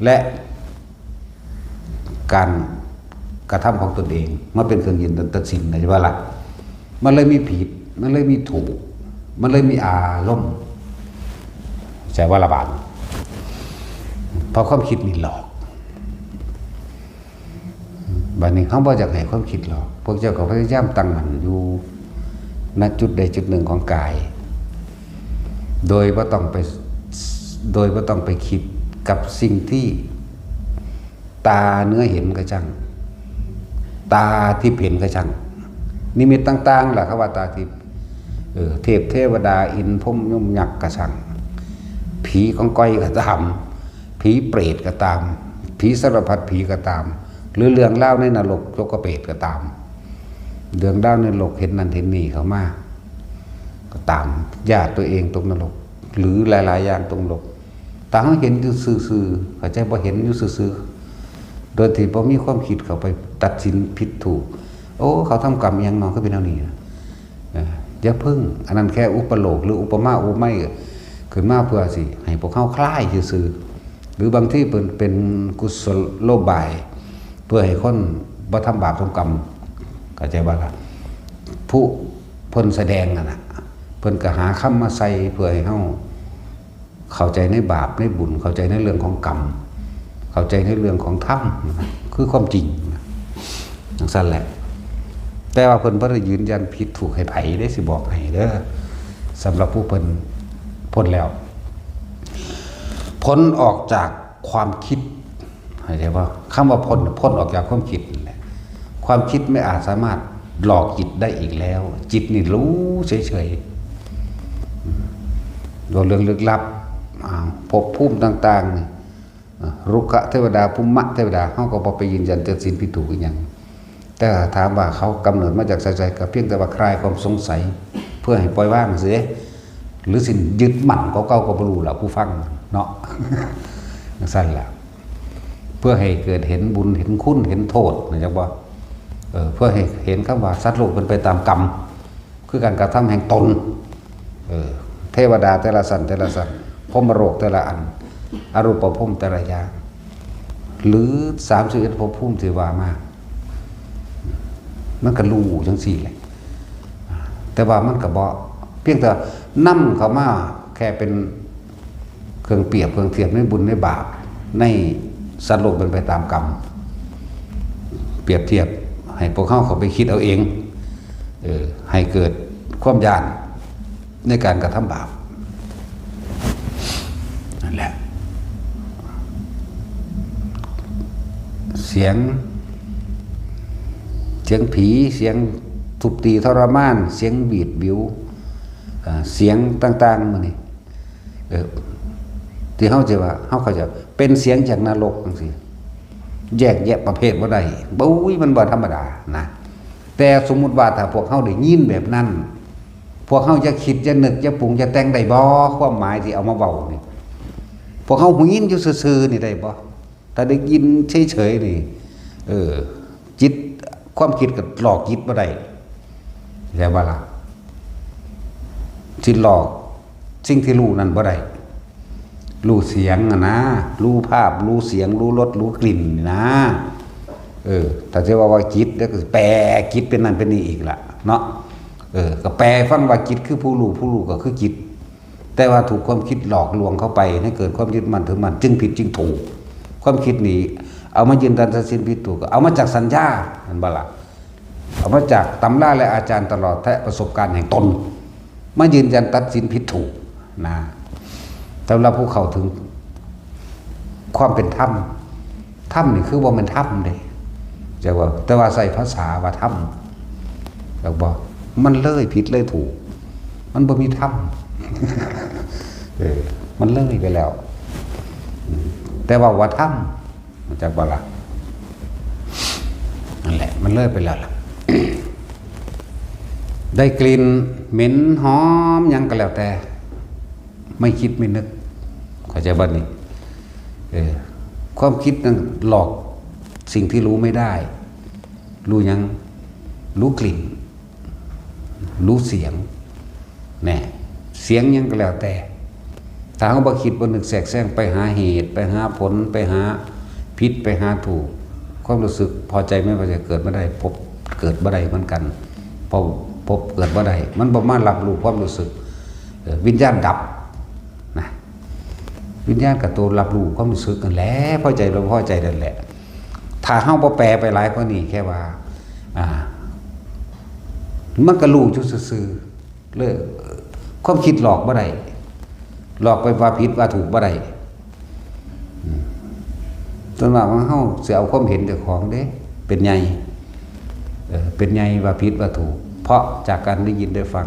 และการกระทำของตนเอง มาเป็นเครื่องยืนตัดสิน เข้าใจบ่ล่ะ มันเลยมีผิด มันเลยมีถูก มันเลยมีอารมณ์ เข้าใจบ่ล่ะบาด เพราะความคิดนี่หลอก บาดนี้เฮาบ่อยากให้ความคิดหลอก พวกเจ้าก็พยายามตั้งมั่นอยู่ ณ จุดใดจุดหนึ่งของกาย โดยบ่ต้องไป โดยบ่ต้องไปคิดกับสิ่งที่ตาเนื้อเห็นก็ช่าง ตาทิพย์เห็นก็ช่าง นิมิตต่างๆล่ะ เขาว่าตาทิพย์ เออ เทพเทวดา อินทร์พรหมยมยักษ์ก็ช่าง ผีกองกอยก็ตาม ผีเปรตก็ตาม ผีสารพัดผีก็ตาม หรือเรื่องราวในนรกจกเปรตก็ตาม เรื่องราวในโลกเห็นนั่นเห็นนี่เข้ามา ก็ตาม ญาติตัวเองตกนรก หรือหลายๆอย่างตกนรก แต่เฮาเห็นอยู่ซื่อๆ เข้าใจบ่ เห็นอยู่ซื่อๆ โดยที่บ่มีความคิดเข้าไปตัดสินผิดถูก โอ้ เขาทำกรรมอิหยังเนาะ คือเป็นแนวนี้นะ เอ่อ อย่าเพิ่ง อันนั้นแค่อุปโลกน์หรืออุปมาอุปไมย ขึ้นมาเพื่อสิให้พวกเฮาคลายซื่อๆ หรือบางทีเป็น เป็นกุศโลบาย เพื่อให้คนบ่ทำบาปทำกรรม เข้าใจบ่ล่ะ ผู้เพิ่นแสดงนั่นน่ะ เพิ่นก็หาคำมาใส่เพื่อให้เฮาเข้าใจในบาปในบุญ เข้าใจในเรื่องของกรรม เข้าใจในเรื่องของธรรมนะ คือความจริงนะ จั่งซั้นแหละ แต่ว่าเพิ่นบ่ได้ยืนยันผิดถูกให้ไผเด้ สิบอกให้เด้อ สำหรับผู้เพิ่นพ้นแล้ว พ้นออกจากความคิด เข้าใจบ่ คำว่าพ้น พ้นออกจากความคิดนั่นแหละ ความคิดไม่อาจสามารถหลอกจิตได้อีกแล้ว จิตนี่รู้เฉยๆ อืม เว้าเรื่องลึกลับ อ่า ภพภูมิต่างๆนี่ อ่า รุกขเทวดา ภูมิเทวดา เฮาก็บ่ไปยืนยันตัดสินผิดถูกอิหยัง แต่ถามว่าเขากำเนิดมาจากไส ก็เพียงแต่ว่าคลายความสงสัย เพื่อให้ปล่อยวางเสีย หรือสิยึดมั่นกว่าเก่าก็บ่รู้ล่ะ ผู้ฟังเนาะ จั่งซั้นล่ะ เพื่อให้เกิดเห็นบุญ เห็นคุณ เห็นโทษ เข้าใจบ่ เออ เพื่อให้เห็นคำว่าสัตว์โลกเป็นไปตามกรรม คือการกระทำแห่งตน เออ เทวดาแต่ละชั้นแต่ละชั้น พรหมโลกแต่ละอัน อรูปภพแต่ละอย่าง หรือสามสิบเอ็ดภพภูมิที่ว่ามา มันก็รู้จั่งซี้แหละ แต่ว่ามันก็บ่ เพียงแต่นำเข้ามาแค่เป็นเครื่องเปรียบเครื่องเทียบในบุญในบาป ในสัตว์โลกเป็นไปตามกรรม เปรียบเทียบให้พวกเขาเข้าไปคิดเอาเอง เออ ให้เกิดความย้านในการกระทำบาป นั่นแหละ เสียง เสียงผี เสียงทุบตีทรมาน เสียงหวีดหวิว อ่า เสียงต่างๆ มื้อนี้ เออ ที่เฮาจะว่า เฮาเข้าใจเป็นเสียงจากนรกจังซี่ แยกแยะประเภทบ่ได้ บุ้ย มันบ่ธรรมดานะ แต่สมมุติว่าถ้าพวกเฮาได้ยินแบบนั้น พวกเฮาจะคิด จะนึก จะปรุง จะแต่งได้บ่ ความหมายที่เอามาเว้านี่ พวกเฮาหูยินอยู่ซื่อๆ นี่ได้บ่ ถ้าได้ยินเฉยๆ นี่ เออ จิต ความคิดก็หลอกจิตบ่ได้ เข้าใจบ่ล่ะ สิหลอกสิ่งที่รู้นั่นบ่ได้ รู้เสียงอะนะ รู้ภาพ รู้เสียง รู้รส รู้กลิ่นนี่นะ เออ ถ้าจะว่า ว่าจิต แล้วก็แปลจิตเป็นนั่นเป็นนี่อีกล่ะ เนาะ เออ ก็แปลฟังว่าจิตคือผู้รู้ ผู้รู้ก็คือจิต แต่ว่าถูกความคิดหลอกลวงเข้าไป ให้เกิดความยึดมั่นถือมั่น จึงผิดจึงถูก ความคิดนี้ เอามายืนยันตัดสินผิดถูก เอามาจากสัญญา เห็นบ่ล่ะ เอามาจากตำราและอาจารย์ตลอด และประสบการณ์แห่งตน มายืนยันตัดสินผิดถูกนะ สำหรับผู้เข้าถึงความเป็นธรรม ธรรมนี่คือบ่แม่นธรรมเด้ จักว่า แต่ว่าใช้ภาษาว่าธรรม จักบ่ มันเลยผิดเลยถูก มันบ่มีธรรม เออ มันเลยไปแล้ว อืม แต่ว่าว่าธรรม จักบ่ล่ะ นั่นแหละ มันเลยไปแล้วล่ะ ได้กลิ่นเหม็นหอมหยังก็แล้วแต่ ไม่คิดไม่นึก เข้าใจบ่นี่ เออ ความคิดนั้นหลอกสิ่งที่รู้ไม่ได้ รู้หยัง รู้กลิ่น รู้เสียง แน่ เสียงหยังก็แล้วแต่ ถ้าเฮาบ่คิดบ่นึกแทรกแซงไปหาเหตุ ไปหาผล ไปหาผิด ไปหาถูก ความรู้สึกพอใจไม่พอใจเกิดบ่ได้ ภพเกิดบ่ได้เหมือนกัน ภพ ภพเกิดบ่ได้ มันบ่มารับรู้ความรู้สึก เออ วิญญาณดับ นะ วิญญาณกับตัวรับรู้ความรู้สึกนั่นแหละ พอใจบ่พอใจนั่นแหละ ถ้าเฮาบ่แปลไปหลายกว่านี้ แค่ว่า อ่า มันก็รู้อยู่ซื่อๆ เลย ความคิดหลอกบ่ได้ หลอกไปว่าผิดว่าถูกบ่ได้ อืม ส่วนมากของเฮาสิเอาความเห็นเจ้าของเด้ เป็นใหญ่ เออ เป็นใหญ่ว่าผิดว่าถูก เพราะจากการได้ยินได้ฟัง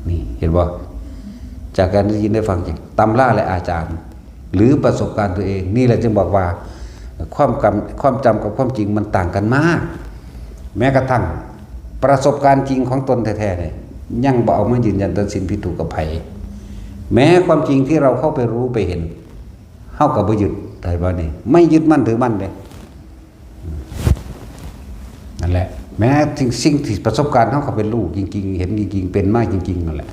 นี่ เห็นบ่ จากการได้ยินได้ฟังจากตำราและอาจารย์ หรือประสบการณ์ตัวเอง นี่แหละจึงบอกว่า ความจำ ความจำกับความจริงมันต่างกันมาก แม้กระทั่งประสบการณ์จริงของตนแท้ๆ เนี่ย ยังบ่เอามายืนยันตัดสินผิดถูกกับไผ แม้ความจริงที่เราเข้าไปรู้ไปเห็น เฮาก็บ่ยึด ได้บ่นี่ ไม่ยึดมั่นถือมั่นเด้ นั่นแหละ แม้สิ่ง สิ่งที่ประสบการณ์เฮาก็เป็นรู้จริงๆ เห็นจริงๆ เป็นมาจริงๆ นั่นแหละ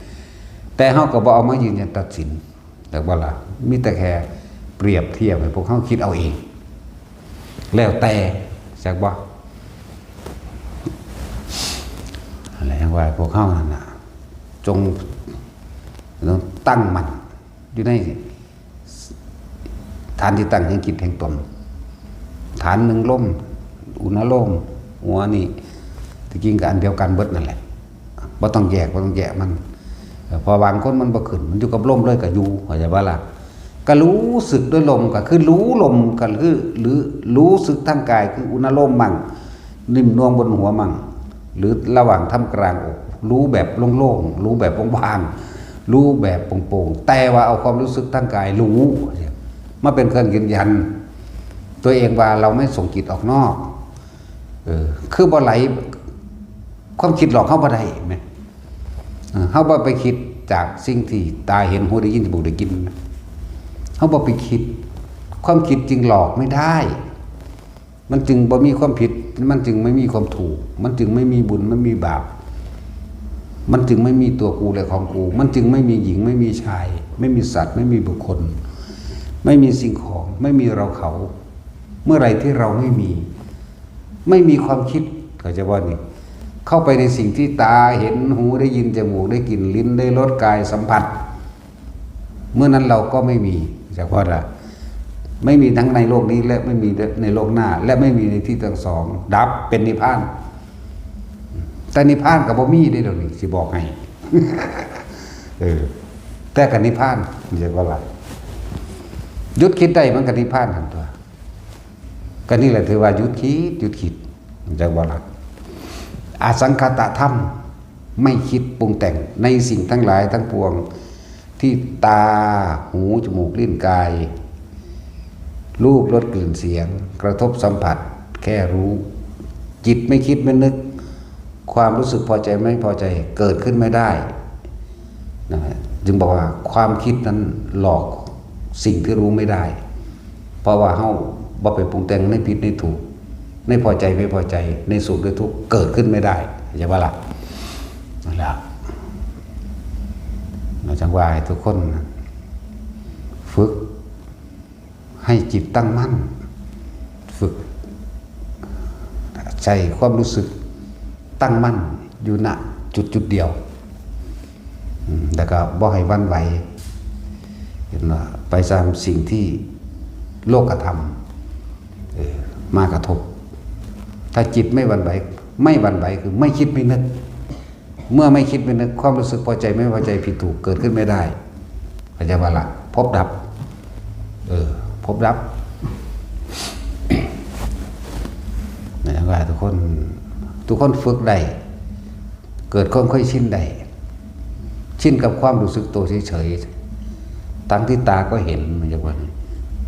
แต่เฮาก็บ่เอามายืนยันตัดสิน จักบ่ล่ะ มีแต่แค่เปรียบเทียบให้พวกเฮาคิดเอาเอง แล้วแต่ จักบ่ อะไรอย่างว่าพวกเฮานั่นน่ะ จงตั้งมั่นอยู่ในฐานที่ตั้งแห่งจิตแห่งตน ฐานหนึ่งลม อุณาโลม หัวนี่ ที่จริงก็อันเดียวกันเบิดนั่นแหละ บ่ต้องแยก บ่ต้องแยกมัน เออ เพราะบางคนมันบ่ขึ้น มันอยู่กับลมเลยก็อยู่ เข้าใจบ่ล่ะ ก็รู้สึกด้วยลม ก็คือรู้ลม ก็คือ หรือรู้สึกทางกาย คืออุณาโลมมั่ง นิ่มนวลบนหัวมั่ง หรือระหว่างท่ามกลางอก รู้แบบโล่งๆ รู้แบบว่างๆ รู้แบบโปร่งๆ แต่ว่าเอาความรู้สึกทางกายรู้ มาเป็นเครื่องยืนยัน ตัวเองว่าเราไม่ส่งจิตออกนอก เออ คือบ่ไหล ความคิดหลอกเฮาบ่ได้แหม เออ เฮาบ่ไปคิดจากสิ่งที่ตาเห็น หูได้ยิน จมูกได้กลิ่น เฮาบ่ไปคิด ความคิดจึงหลอกไม่ได้ มันจึงบ่มีความผิด มันจึงไม่มีความถูก มันจึงไม่มีบุญ ไม่มีบาป มันจึงไม่มีตัวกูและของกู มันจึงไม่มีหญิง ไม่มีชาย ไม่มีสัตว์ ไม่มีบุคคล ไม่มีสิ่งของ ไม่มีเราเขา เมื่อไหร่ที่เราไม่มี ไม่มีความคิด เข้าใจบ่นี่ เข้าไปในสิ่งที่ตาเห็น หูได้ยิน จมูกได้กลิ่น ลิ้นได้รส กายสัมผัส เมื่อนั้นเราก็ไม่มี จากว่าละไม่มีทั้งในโลกนี้ และไม่มีในโลกหน้า และไม่มีในที่ทั้งสอง ดับเป็นนิพพาน แต่นิพพานก็บ่มีได้ดอกนี่สิบอกให้ เออ แต่ก็นิพพาน เรียกว่าละหยุดคิดได้มันก็นิพพานทันตัว ก็นี่แหละถือว่าหยุดคิด หยุดคิด จักว่าละอสังขตธรรม ไม่คิดปรุงแต่งในสิ่งทั้งหลายทั้งปวง ที่ตา หู จมูก ลิ้น กาย รูป รส กลิ่น เสียง กระทบสัมผัส แค่รู้ จิตไม่คิดไม่นึก ความรู้สึกพอใจไม่พอใจเกิดขึ้นไม่ได้นะฮะ จึงบอกว่าความคิดนั้นหลอกสิ่งที่รู้ไม่ได้ เพราะว่าเฮาบ่ไปปรุงแต่งในผิดในถูก ในพอใจไม่พอใจ ในสุขในทุกข์เกิดขึ้นไม่ได้ เข้าใจบ่ล่ะ นั่นแหละ เราจังว่าให้ทุกคนฝึกให้จิตตั้งมั่น ฝึกใช้ความรู้สึกตั้งมั่นอยู่ณจุดจุดเดียว อืม แล้วก็บ่ให้หวั่นไหว เห็นว่าไปตามสิ่งที่โลกธรรม เออ มากระทบ ถ้าจิตไม่หวั่นไหว ไม่หวั่นไหวคือไม่คิดไม่นึก เมื่อไม่คิดไม่นึก ความรู้สึกพอใจไม่พอใจผิดถูกเกิดขึ้นไม่ได้ เข้าใจบ่ล่ะ พบดับ เออ พบดับ นะว่าทุกคน ทุกคนฝึกได้ เกิดความเคยชินได้ ชินกับความรู้สึกตัวเฉยๆ ทั้งที่ตาก็เห็น มันจะว่า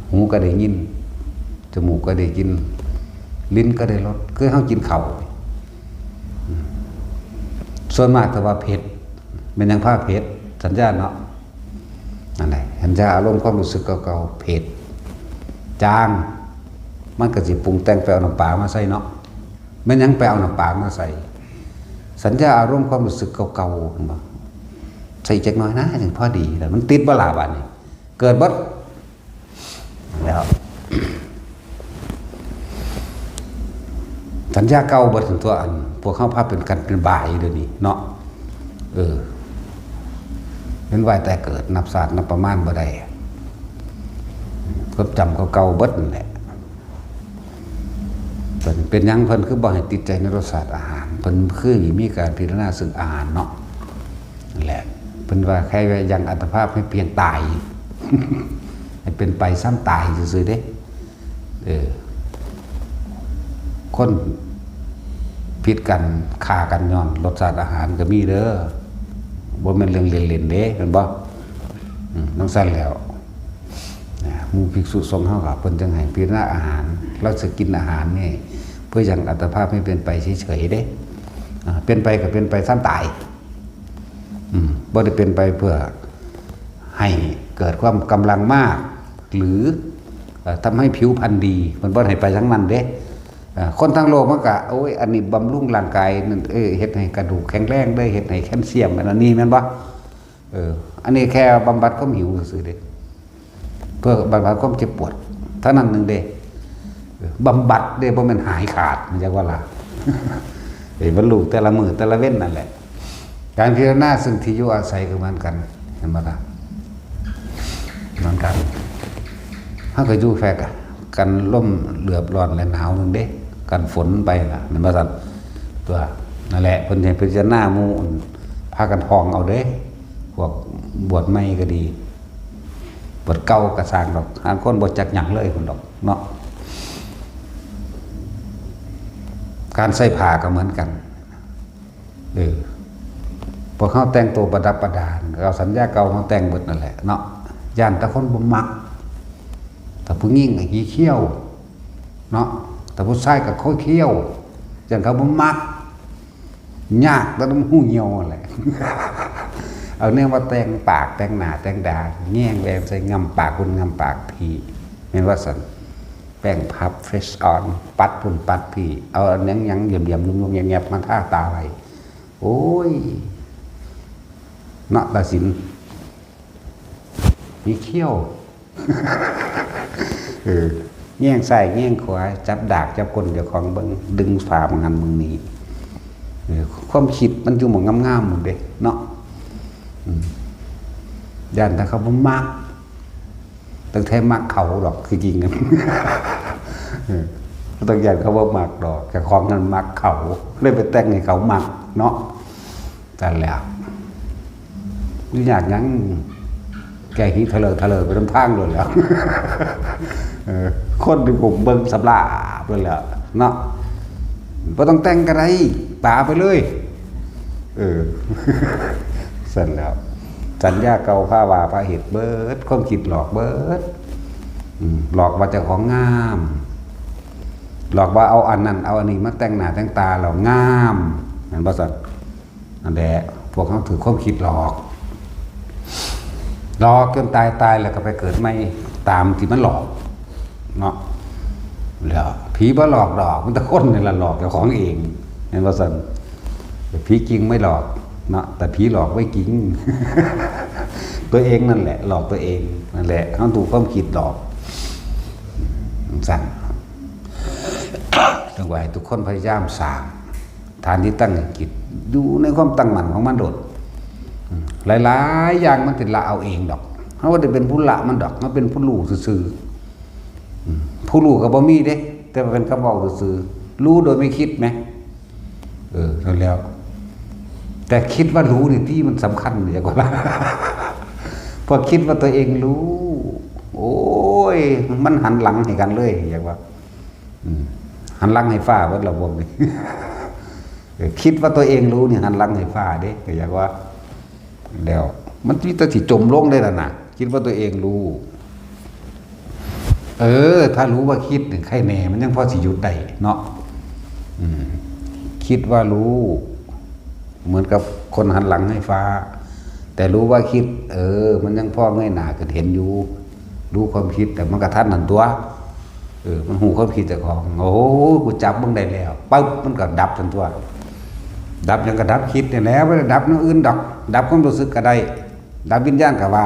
หูก็ได้ยิน จมูกก็ได้กลิ่น ลิ้นก็ได้รส คือเฮากินข้าว อืม ส่วนมากถ้าว่าเผ็ด แม่นหยังพาเผ็ด สัญญาเนาะ นั่นแหละ สัญญาอารมณ์ความรู้สึกเก่าๆ เผ็ด จาง มันก็สิปรุงแต่งไปเอาน้ำปลามาใส่เนาะ แม่นหยังไปเอาน้ำปลามาใส่ สัญญาอารมณ์ความรู้สึกเก่าๆ เห็นบ่ ใส่จักหน่อยนะ จังพอดี แล้วมันติดบ่ล่ะบาดนี้ เกิดเบิด แล้ว สัญญาเก่าเบิด ตัวอัน พวกเฮาพาเป็นกันเป็นบ้าอยู่เดี๋ยวนี้เนาะ เออ เป็นว่าแต่เกิดนับชาตินับประมาณบ่ได้ ก็จำเก่าๆเบิดนั่นแหละ เป็น เป็นหยังเพิ่นคือบ่ให้ติดใจในรสชาติอาหาร เพิ่นคือมีการพิจารณาซึ่งอาหารเนาะ นั่นแหละ เพิ่นว่าแค่ว่ายังอัตภาพให้เพียงตาย ให้เป็นไปซ้ำตายซื่อๆเด้ เออ คนผิดกันฆ่ากันย้อนรสชาติอาหารก็มีเด้อ บ่แม่นเรื่องเล่นๆเด้ แม่นบ่ อืม จั่งซั้นแล้ว นะ หมู่ภิกษุสงฆ์เฮาก็เพิ่นจั่งให้พิจารณาอาหาร เราสิกินอาหารนี่ เพื่อยังอัตภาพให้เป็นไปเฉยๆเด้ อ่า เป็นไปก็เป็นไปซ้ำตาย อืม บ่ได้เป็นไปเพื่อให้เกิดความกำลังมาก หรือ เอ่อ ทำให้ผิวพรรณดี เพิ่นบ่ให้ไปทางนั้นเด้ อ่า คนทั้งโลกมันก็ โอ้ย อันนี้บำรุงร่างกายนั่น เอ้ย เฮ็ดให้กระดูกแข็งแรงเด้ เฮ็ดให้แคลเซียม อันนี้แม่นบ่ เออ อันนี้แค่บำบัดความหิวซื่อๆเด้ เพื่อบำบัดความเจ็บปวดเท่านั้นหนึ่งเด้ เออ บำบัดเด้ บ่แม่นหายขาด มันจักว่าล่ะ เอ้ย บรรลุแต่ละมื้อแต่ละเว็นนั่นแหละ การพิจารณาซึ่งที่อยู่อาศัยก็เหมือนกัน เห็นบ่ล่ะ เหมือนกัน เฮาก็อยู่แฟกอะ กันลมเหลือบร้อนและหนาวหนึ่งเด้ กันฝนไปล่ะ แม่นบ่ซั่น ตัว นั่นแหละ เพิ่นให้พิจารณาหมู่ พากันท่องเอาเด้ พวกบวชใหม่ก็ดี บวชเก่าก็ซ่างดอก หางคนบ่จักหยังเลยพุ้นดอกเนาะ การใส่ผ้าก็เหมือนกัน เออ พวกเฮาแต่งตัวประดับประดา เอาสัญญาเก่ามาแต่งเบิดนั่นแหละเนาะ ย้านแต่คนบ่มัก ถ้าผู้หญิงก็ขี้เขี้ยว เนาะ ถ้าผู้ชายก็โคตรเขี้ยว ย้านเขาบ่มัก ยากแต่นำหูเหี่ยวนั่นแหละ เอาแนวมาแต่งปากแต่งหน้าแต่งดา แยงแหวนใส่ งำปากพุ้น งำปากพี้ แม่นว่าซั่น แป้งพับ Fresh On ปัดพุ้นปัดพี้ เอาหยังๆ เหลี่ยมๆ ยุ่มๆ แยบๆ มาทาตาไว้ โอ้ย เนาะ ตาสิน มีเขี้ยว เออ แยงซ้ายแยงขวา จับดากจับก้นเจ้าของเบิ่ง ดึงฝาบางหันบางนี้ เออ ความคิดมันอยู่หม่องงามๆหมดเด้เนาะ อืม ย่านแต่เขาบ่มัก ตั้งแต่มักเขาดอก คือจริงกัน เออ บ่ต้องย่านเขาบ่มักดอก เจ้าของนั้นมักเขา เลยไปแต่งให้เขามักเนาะ นั่นแหละ บ่ยากหยัง แก้หิวทะเลอะทะเลอะไปนำทางโลดแหล้ว เออ คนที่ผมเบิ่งสำราบโลดแหล้วเนาะ บ่ต้องแต่งก็ได้ ป๋าไปเลย เออ ซั่นแหล้ว สัญญาเก่าพาว่าพาเฮ็ดเบิด ความคิดหลอกเบิด อืม หลอกว่าเจ้าของงาม หลอกว่าเอาอันนั้นเอาอันนี้มาแต่งหน้าแต่งตาแล้วงาม แม่นบ่ซั่น? นั่นแหละ พวกเราถืกความคิดหลอก หลอกจนตาย ตายแล้วก็ไปเกิดใหม่ตามที่มันหลอกเนาะ แล้วผีบ่หลอกดอก มีแต่คนนี่ล่ะหลอกเจ้าของเอง แม่นบ่ซั่น? ผีจริงไม่หลอกเนาะ แต่ผีหลอกไว้จริง ตัวเองนั่นแหละ หลอกตัวเองนั่นแหละ เราถูกความคิดหลอก ซั่น จั่งว่าให้ทุกคนพยายามสร้างฐานที่ตั้งแห่งจิต อยู่ในความตั้งมั่นของมันโลด อืม หลายๆอย่างมันสิละเอาเองดอก เราบ่ได้เป็นผู้ละมันดอก เราเป็นผู้รู้ซื่อๆ อืม ผู้รู้ก็บ่มีเด้ แต่ว่าเป็นคำเว้าซื่อๆ รู้โดยไม่คิดแหม เออ นั่นแหล้ว แต่คิดว่ารู้นี่ที่มันสำคัญ อยากว่า พอคิดว่าตัวเองรู้ โอ้ย มันหันหลังให้กันเลย อยากว่า อืม หันหลังให้ฟ้าเบิดละพวกนี้ เออ คิดว่าตัวเองรู้นี่หันหลังให้ฟ้าเด้ ก็อยากว่า แล้ว มันมีแต่สิจมลงได้ล่ะนะ คิดว่าตัวเองรู้ เออ ถ้ารู้ว่าคิดนี่ ใครแน่ มันยังพอสิหยุดได้เนาะ อืม คิดว่ารู้ เหมือนกับคนหันหลังให้ฟ้า แต่รู้ว่าคิด เออ มันยังพอเงยหน้าขึ้นเห็นอยู่ รู้ความคิด แต่มันก็ทันหั้นตั๊ว เออ มันฮู้ความคิดเจ้าของ โอ้โห กูจับมึงได้แล้ว ปึ๊บ มันก็ดับทันตั๊ว ดับหยังก็ดับคิดนี่แหละ บ่ได้ดับแนวอื่นดอก ดับความรู้สึกก็ได้ ดับวิญญาณก็ว่า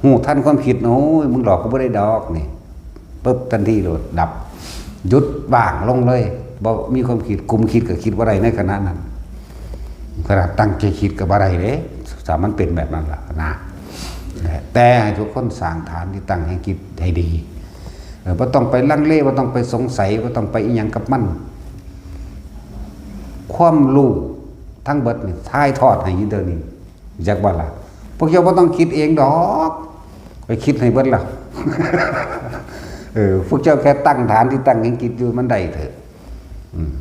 ฮู้ทันความคิด โอ้ย มึงหลอกกูบ่ได้ดอกนี่ ปึ๊บ ทันทีโลด ดับ หยุด ว่างลงเลย บ่มีความคิด คุมคิดก็คิดบ่ได้ในขณะนั้น ขนาดตั้งใจคิดก็บ่ได้เด้ ถ้ามันเป็นแบบนั้นล่ะนะ แต่ให้ทุกคนสร้างฐานที่ตั้งแห่งจิตให้ดี เออ บ่ต้องไปลังเล บ่ต้องไปสงสัย บ่ต้องไปอิหยังกับมัน ความรู้ทั้งเบิดนี่ถ่ายทอดให้อยู่เดี๋ยวนี้ จักว่าล่ะ พวกเจ้าบ่ต้องคิดเองดอก ไปคิดให้เบิดล่ะ เออ พวกเจ้าแค่ตั้งฐานที่ตั้งแห่งจิตอยู่มันได้เถอะ อืม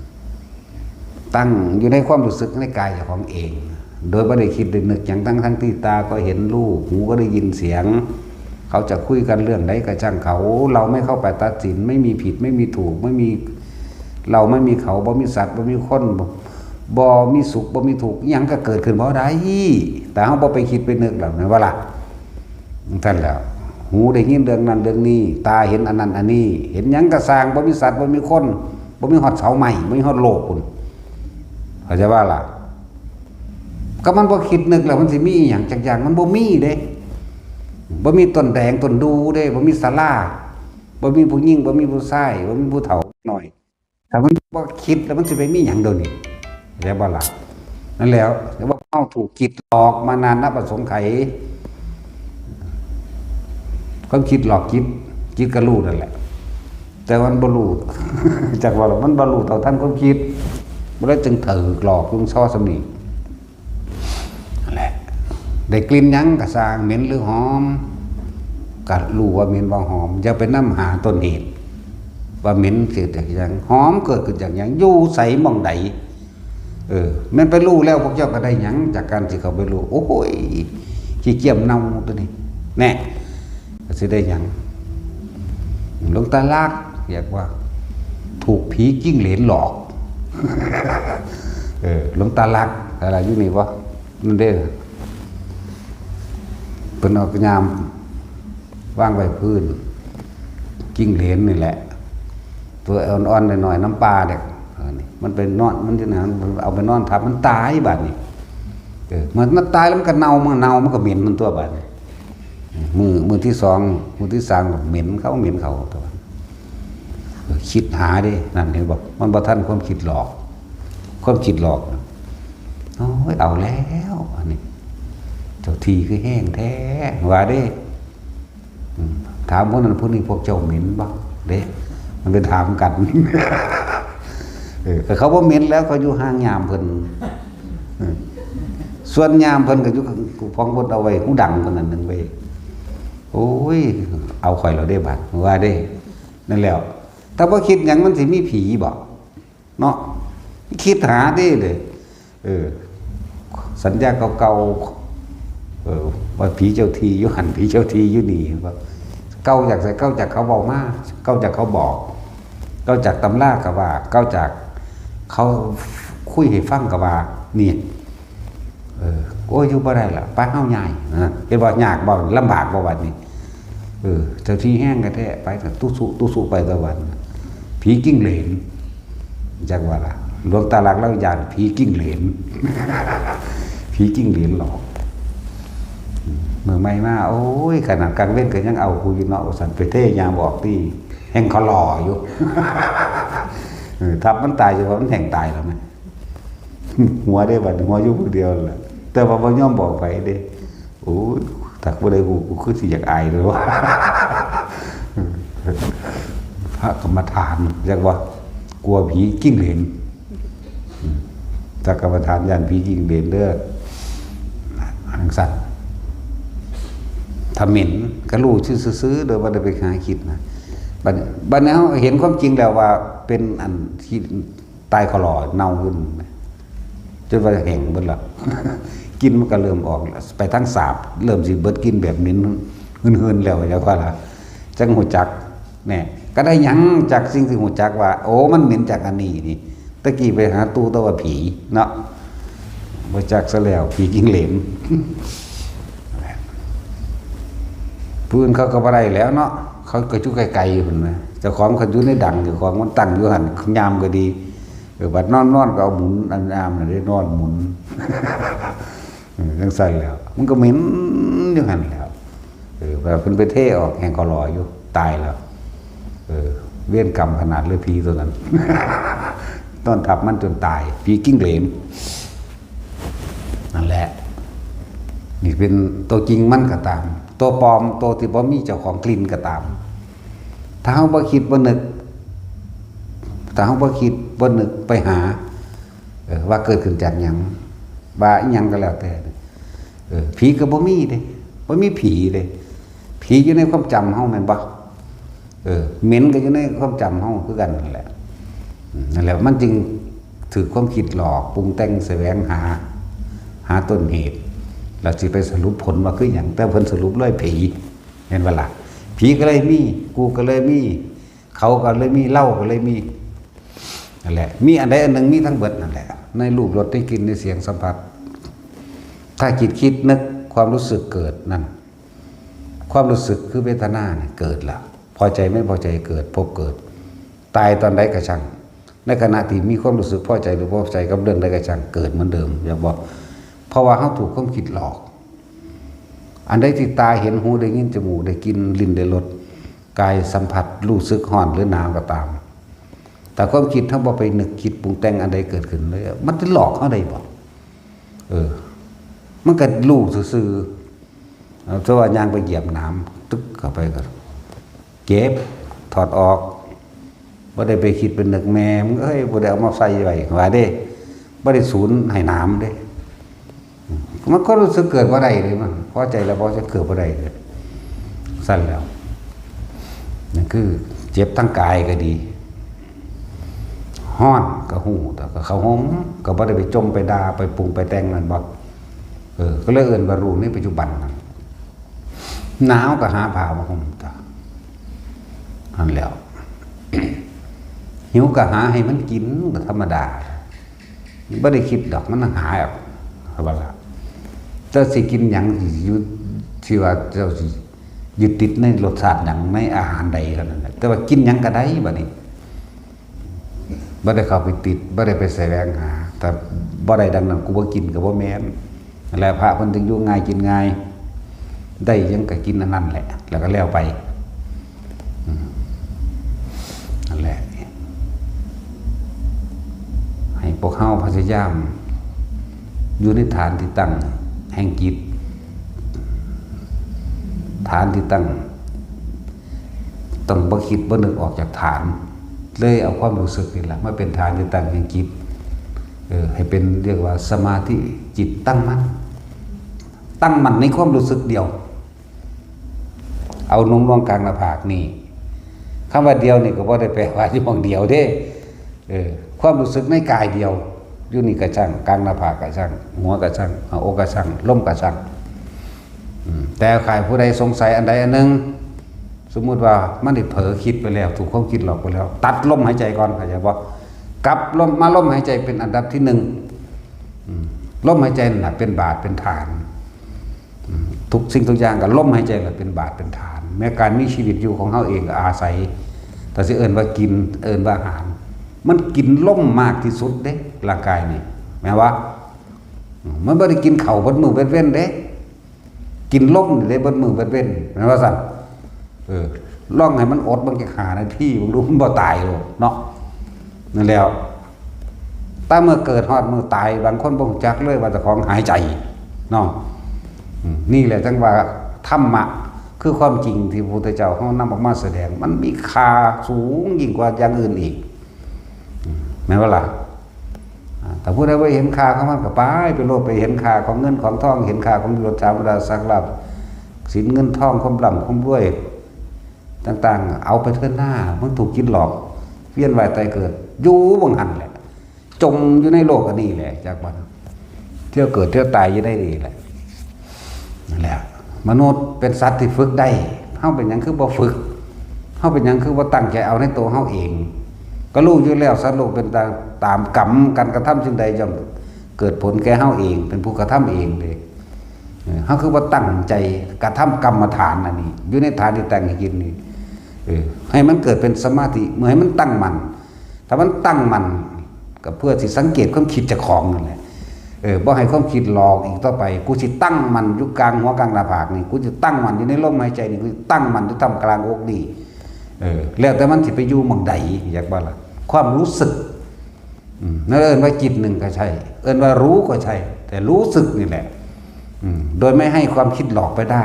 ตั้งอยู่ในความรู้สึกในกายเจ้าของเอง โดยบ่ได้คิดได้นึกหยัง ทั้งๆที่ตาก็เห็นรูป หูก็ได้ยินเสียง เขาจะคุยกันเรื่องใดก็ช่างเขา เราไม่เข้าไปตัดสิน ไม่มีผิด ไม่มีถูก ไม่มีเรา ไม่มีเขา บ่มีสัตว์ บ่มีคน บ่ บ่มีสุข บ่มีทุกข์ อิหยังก็เกิดขึ้นบ่ได้ แต่เราบ่ไปคิดไปนึกแล้ว แม่นบ่ล่ะ? ซั่นแหล้ว หูได้ยินเรื่องนั้นเรื่องนี้ ตาเห็นอันนั้นอันนี้ เห็นหยังก็ซ่าง บ่มีสัตว์ บ่มีคน บ่มีฮอดเสาไม้ บ่มีฮอดโลกพุ้น เข้าใจบ่ล่ะ? ก็มันบ่คิดนึกแล้ว มันสิมีอิหยังจักอย่าง มันบ่มีเด้ บ่มีต้นแดงต้นดูเด้ บ่มีศาลา บ่มีผู้หญิง บ่มีผู้ชาย บ่มีผู้เฒ่าน้อย ถ้ามันบ่คิดแล้วมันสิไปมีหยังเดี๋ยวนี้ เข้าใจบ่ล่ะ? นั่นแหล้ว แต่ว่าเฮาถูกจิตหลอกมานานนับอสงไขย ความคิดหลอกจิต จิตก็รู้นั่นแหละ แต่มันบ่รู้ จักว่าล่ะ มันบ่รู้เท่าทันความคิด มันเลยจึงถูกหลอก จึงซ้อส่ำนี้ นั่นแหละ ได้กลิ่นหยังก็ซ่าง เหม็นหรือหอม ก็รู้ว่าเหม็นว่าหอม อย่าไปนำหาต้นเหตุ ว่าเหม็นเกิดจากหยัง หอมเกิดขึ้นจากหยัง อยู่ไสหม่องใด เออ แม่นไปรู้แล้ว พวกเจ้าก็ได้หยังจากการที่เขาไปรู้ โอ้ย ขี้เกียจเน่าตัวนี้ แน่ ก็สิได้หยัง หลวงตาลักษณ์ เรียกว่า ถูกผีจิ้งเหลนหลอก เออ หลวงตาลักษณ์ อะไรอยู่นี่วะ นั่นเด้อ เพิ่นเอายามวางไว้พื้น จิ้งเหลนนี่แหละ ตัวอ่อนๆ หน่อยๆ นำป่าเด้อ เออ นี่ มันไปนอน มันอยู่นั่น เอาไปนอนทับ มันตายบาดนี้ เออ มัน มันตายแล้วมันก็เน่า มันเน่า มันก็เหม็นมันตั๊วบาดนี้ มื้อ มื้อที่สอง มื้อที่สามก็เหม็นเขา เหม็นเขาตั๊ว เออ คิดหาเด้ นั่นเห็นบ่ มันบ่ทันความคิดหลอก ความคิดหลอกน่ะ โอ้ย เอาแล้ว อันนี้ เจ้าที่คือแฮงแท้ ว่าเด้ อืม ถามพวกนั้นพวกนี้ พวกเจ้าเหม็นบ่ เด้ มันไปถามกัน เออ แต่เขาบ่เหม็นแล้ว เขาอยู่ห่างยามเพิ่น เออ ส่วนยามเพิ่นก็อยู่ของเพิ่นเอาไว้หูดังเพิ่นอันหนึ่งไว้ โอ้ย เอาข่อยแล้วเด้บัด ว่าเด้ นั่นแหล้ว ถ้าบ่คิดหยังมันสิมีผีบ่ เนาะ คิดหาเด้เลย เออ สัญญาเก่าๆ เออ ว่าผีเจ้าที่อยู่หั่น ผีเจ้าที่อยู่นี่ ว่าเก่าจากไส เก่าจากเขาเว้ามา เก่าจากเขาบอก เก่าจากตำราก็ว่า เก่าจากเขาคุยให้ฟังก็ว่า นี่ เออ โอ้ย อยู่บ่ได้ละ ไป เฮาย้าย นะ เห็นบ่ ยากบ่ ลำบากบ่ บัดนี้ เออ เจ้าที่แฮงแท้ๆ ไป ตุ๊สุ ตุ๊สุ ไปตะวัน ผีจิ้งเหลน จักว่าล่ะ หลวงตาหลักเราย้านผีจิ้งเหลน ผีจิ้งเหลนหลอก มื้อใหม่มา โอ้ย ขนาดกลางเว็นก็ยังเอากูอยู่เนาะ ว่าซั่น ไปเทยามออกติ แฮ่งเขาหล่ออยู่ เออ ทับมันตายอยู่ ว่ามันแฮ่งตายแล้วแหม หัวเด้ บัดนี้ หัวอยู่ผู้เดียวแหละ แต่ว่าบ่ยอมบอกไผเด้ โอ้ย ถ้าผู้ใดฮู้ กูคือสิอยากอายเลยว่า พระกรรมฐาน เรียกว่า กลัวผีจิ้งเหลน อืม พระกรรมฐานย้านผีจิ้งเหลนเด้อ จั่งซั้น ถ้าเหม็นก็รู้ซื่อๆ โดยบ่ได้ไปหาคิดนะ บัด บัดนี้เฮาเห็นความจริงแล้วว่าเป็นอันที่ ตายเขาหล่อเน่าขึ้น จนว่าแห้งเบิดแล้ว กลิ่นมันก็เริ่มออกแล้ว ไปทางสาบ เริ่มสิเบิดกลิ่นแบบเหม็นหืนๆ แล้ว จักว่าล่ะ จั่งฮู้จัก แน่ ก็ได้หยังจากสิ่งที่ฮู้จักว่า โอ้ มันเหม็นจากอันนี้นี่ ตะกี้ไปหาตู้แต่ว่าผีเนาะ บ่จักซะแล้ว ผีจิ้งเหลน ผู้อื่นเขาก็บ่ได้แล้วเนาะ เขาก็อยู่ไกลๆ อยู่หั่นนะ เจ้าของเขาอยู่ในดัง เจ้าของมันตั้งอยู่หั่น ยามก็ดี เออ บัดนอนๆ ก็เอาหมุน อันอามน่ะได้นอนหมุน เออ จั่งซั่นแล้ว มันก็เหม็นอยู่หั่นแหล้ว เออ ว่าเพิ่นไปเทออกแฮ่งเขาหล่ออยู่ ตายแล้ว เออ เวรกรรมขนาดเลยผีตัวนั้น นอนทับมันจนตาย ผีจิ้งเหลน นั่นแหละ นี่เป็นตัวจริงมันก็ตาม ตัวปลอม ตัวที่บ่มีเจ้าของกลิ่นก็ตาม ถ้าเฮาบ่คิดบ่นึก ถ้าเฮาบ่คิดบ่นึกไปหา เออ ว่าเกิดขึ้นจากหยัง ว่าอิหยังก็แล้วแต่ เออ ผีก็บ่มีเด้ บ่มีผีเด้ ผีอยู่ในความจำเฮาแม่นบ่ เออ เหม็นก็อยู่ในความจำเฮาคือกันนั่นแหละ อืม นั่นแหละ มันจึงถืกความคิดหลอก ปรุงแต่งแสวงหา หาต้นเหตุ แล้วสิไปสรุปผลว่าคือหยัง แต่เพิ่นสรุปเลยผี แม่นบ่ล่ะ ผีก็เลยมี กูก็เลยมี เขาก็เลยมี เราก็เลยมี นั่นแหละ มีอันใดอันหนึ่งมีทั้งเบิดนั่นแหละ ในรูป รส ในกลิ่น ในเสียง สัมผัส ถ้าจิตคิดนึก ความรู้สึกเกิดนั่น ความรู้สึกคือเวทนาเนี่ยเกิดแล้ว พอใจไม่พอใจเกิด ภพเกิด ตายตอนใดก็ช่าง ในขณะที่มีความรู้สึกพอใจหรือบ่พอใจกับเรื่องใดก็ช่าง เกิดเหมือนเดิม อยากบอก เพราะว่าเฮาถูกความคิดหลอก อันใดที่ตาเห็น หูได้ยิน จมูกได้กลิ่น ลิ้นได้รส กายสัมผัส รู้สึกร้อนหรือหนาวก็ตาม แต่ความคิดเฮาบ่ไปนึกคิดปรุงแต่งอันใดเกิดขึ้นเลย มันจะหลอกเฮาได้บ่ เออ มันก็รู้ซื่อๆ เอา แต่ว่าย่างไปเหยียบหนาม ตึกเข้าไปก็ เจ็บ ถอดออก บ่ได้ไปคิดเป็นนึก แม่มึงเอ้ย บ่ได้เอามาใส่ไว้ ว่าเด้ บ่ได้สูนให้หนามเด้ มันก็รู้สึกเกิดบ่ได้เลย มันพอใจแล้วพอจะเกิดบ่ได้เลย ซั่นแล้ว นั่นคือเจ็บทางกายก็ดี ฮ้อนก็ฮู้ แต่ก็เข้าห่ม ก็บ่ได้ไปจมไปด่า ไปปรุงไปแต่งนั่นบ่ เออ ก็เลยเอิ้นว่ารู้ในปัจจุบันนั่น หนาวก็หาผ้ามาห่มตา นั่นแหล้ว หิวก็หาให้มันกิน ก็ธรรมดา บ่ได้คิดดอก มันหาเอา เอาบ่ล่ะ เจ้าสิกินหยัง สิอยู่ ที่ว่าเจ้าสิยึดติดในรสชาติหยัง ในอาหารใดเท่านั้นแหละ แต่ว่ากินหยังก็ได้บัดนี้ บ่ได้เข้าไปติด บ่ได้ไปแสวงหา ถ้าบ่ได้ดังนั้น กูบ่กินก็บ่แม่น นั่นแหละ พระเพิ่นจึงอยู่ง่ายกินง่าย ได้หยังก็กินอันนั้นแหละ แล้วก็แล้วไป อืม นั่นแหละ ให้ พวกเฮาพยายามอยู่ในฐานที่ตั้งแห่งจิต ฐานที่ตั้ง ต้องบ่คิดบ่นึกออกจากฐาน เลยเอาความรู้สึกนี่แหละมาเป็นฐานที่ตั้งแห่งจิต เออ ให้เป็นเรียกว่าสมาธิจิตตั้งมั่น ตั้งมั่นในความรู้สึกเดียว เอาหนุนลงกลางหน้าผากนี่ คำว่าเดียวนี่ก็บ่ได้แปลว่าอยู่หม่องเดียวเด้ เออ ความรู้สึกในกายเดียว อยู่นี่ก็ช่าง กลางหน้าผากก็ช่าง หัวก็ช่าง หน้าอกก็ช่าง ลมก็ช่าง อืม แต่ใครผู้ใดสงสัยอันใดอันหนึ่ง สมมุติว่ามันได้เผลอคิดไปแล้ว ถูกความคิดหลอกไปแล้ว ตัดลมหายใจก่อน เข้าใจบ่ กลับลม มาลมหายใจเป็นอันดับที่หนึ่ง อืม ลมหายใจนั่นแหละเป็นบาทเป็นฐาน อืม ทุกสิ่งทุกอย่างก็ลมหายใจแหละเป็นบาทเป็นฐาน แม้การมีชีวิตอยู่ของเฮาเองก็อาศัย แต่สิเอิ้นว่ากิน เอิ้นว่าอาหาร มันกินลมมากที่สุดเด้ ร่างกายนี่ แม่นบ่ อืม มันบ่ได้กินข้าวเบิดมื้อเบิดเว็นเด้ กินลมนี่เด้เบิดมื้อเบิดเว็น แม่นว่าซั่น เออ ลองให้มันอดเบิ่งจักห้านาที เบิ่งดูมันบ่ตายโลดเนาะ นั่นแหล้ว แต่เมื่อเกิดฮอดมื้อตาย บางคนบ่รู้จักเลยว่าเจ้าของหายใจเนาะ อืม นี่แหละจั่งว่าธรรมะ คือความจริงที่พระพุทธเจ้าเฮานำออกมาแสดง มันมีค่าสูงยิ่งกว่าอย่างอื่นอีก อืม แม่นบ่ล่ะ อ่า ถ้าผู้ใดบ่เห็นค่าของมันก็ไป ไปโลภไปเห็นค่าของเงินของทอง เห็นค่าของยศถาบรรดาศักดิ์ลาภ สินเงินทอง ความร่ำความรวย ต่างๆ เอาไปเถิดหน้า มันถูกจิตหลอก เวียนว่ายตายเกิด อยู่หม่องหั่นแหละ จมอยู่ในโลกอันนี้แหละ จักบ่ เที่ยวเกิดเที่ยวตายอยู่ในนี่แหละ นั่นแหละ มนุษย์เป็นสัตว์ที่ฝึกได้ เฮาเป็นหยังคือบ่ฝึก เฮาเป็นหยังคือบ่ตั้งใจเอาในตัวเฮาเอง ก็รู้อยู่แล้ว สัตว์โลกเป็นตาม ตามกรรม การกระทำสิ่งใดย่อมเกิดผลแก่เฮาเอง เป็นผู้กระทำเองเด้ เออ เฮาคือบ่ตั้งใจกระทำกรรมฐานอันนี้ อยู่ในฐานที่ตั้งให้จิตนี่ เออ ให้มันเกิดเป็นสมาธิ เมื่อให้มันตั้งมั่น ถ้ามันตั้งมั่น ก็เพื่อสิสังเกตความคิดเจ้าของนั่นแหละ เออ บ่ให้ความคิดหลอกอีกต่อไป กูสิตั้งมั่นอยู่กลางหัวกลางหน้าผากนี่ กูสิตั้งมั่นอยู่ในลมหายใจนี่ กูสิตั้งมั่นอยู่ท่ามกลางอกนี่ เออ แล้วแต่มันสิไปอยู่หม่องใด อยากว่าล่ะ ความรู้สึก อืม นั่นเอิ้นว่าจิตหนึ่งก็ใช่ เอิ้นว่ารู้ก็ใช่ แต่รู้สึกนี่แหละ อืม โดยไม่ให้ความคิดหลอกไปได้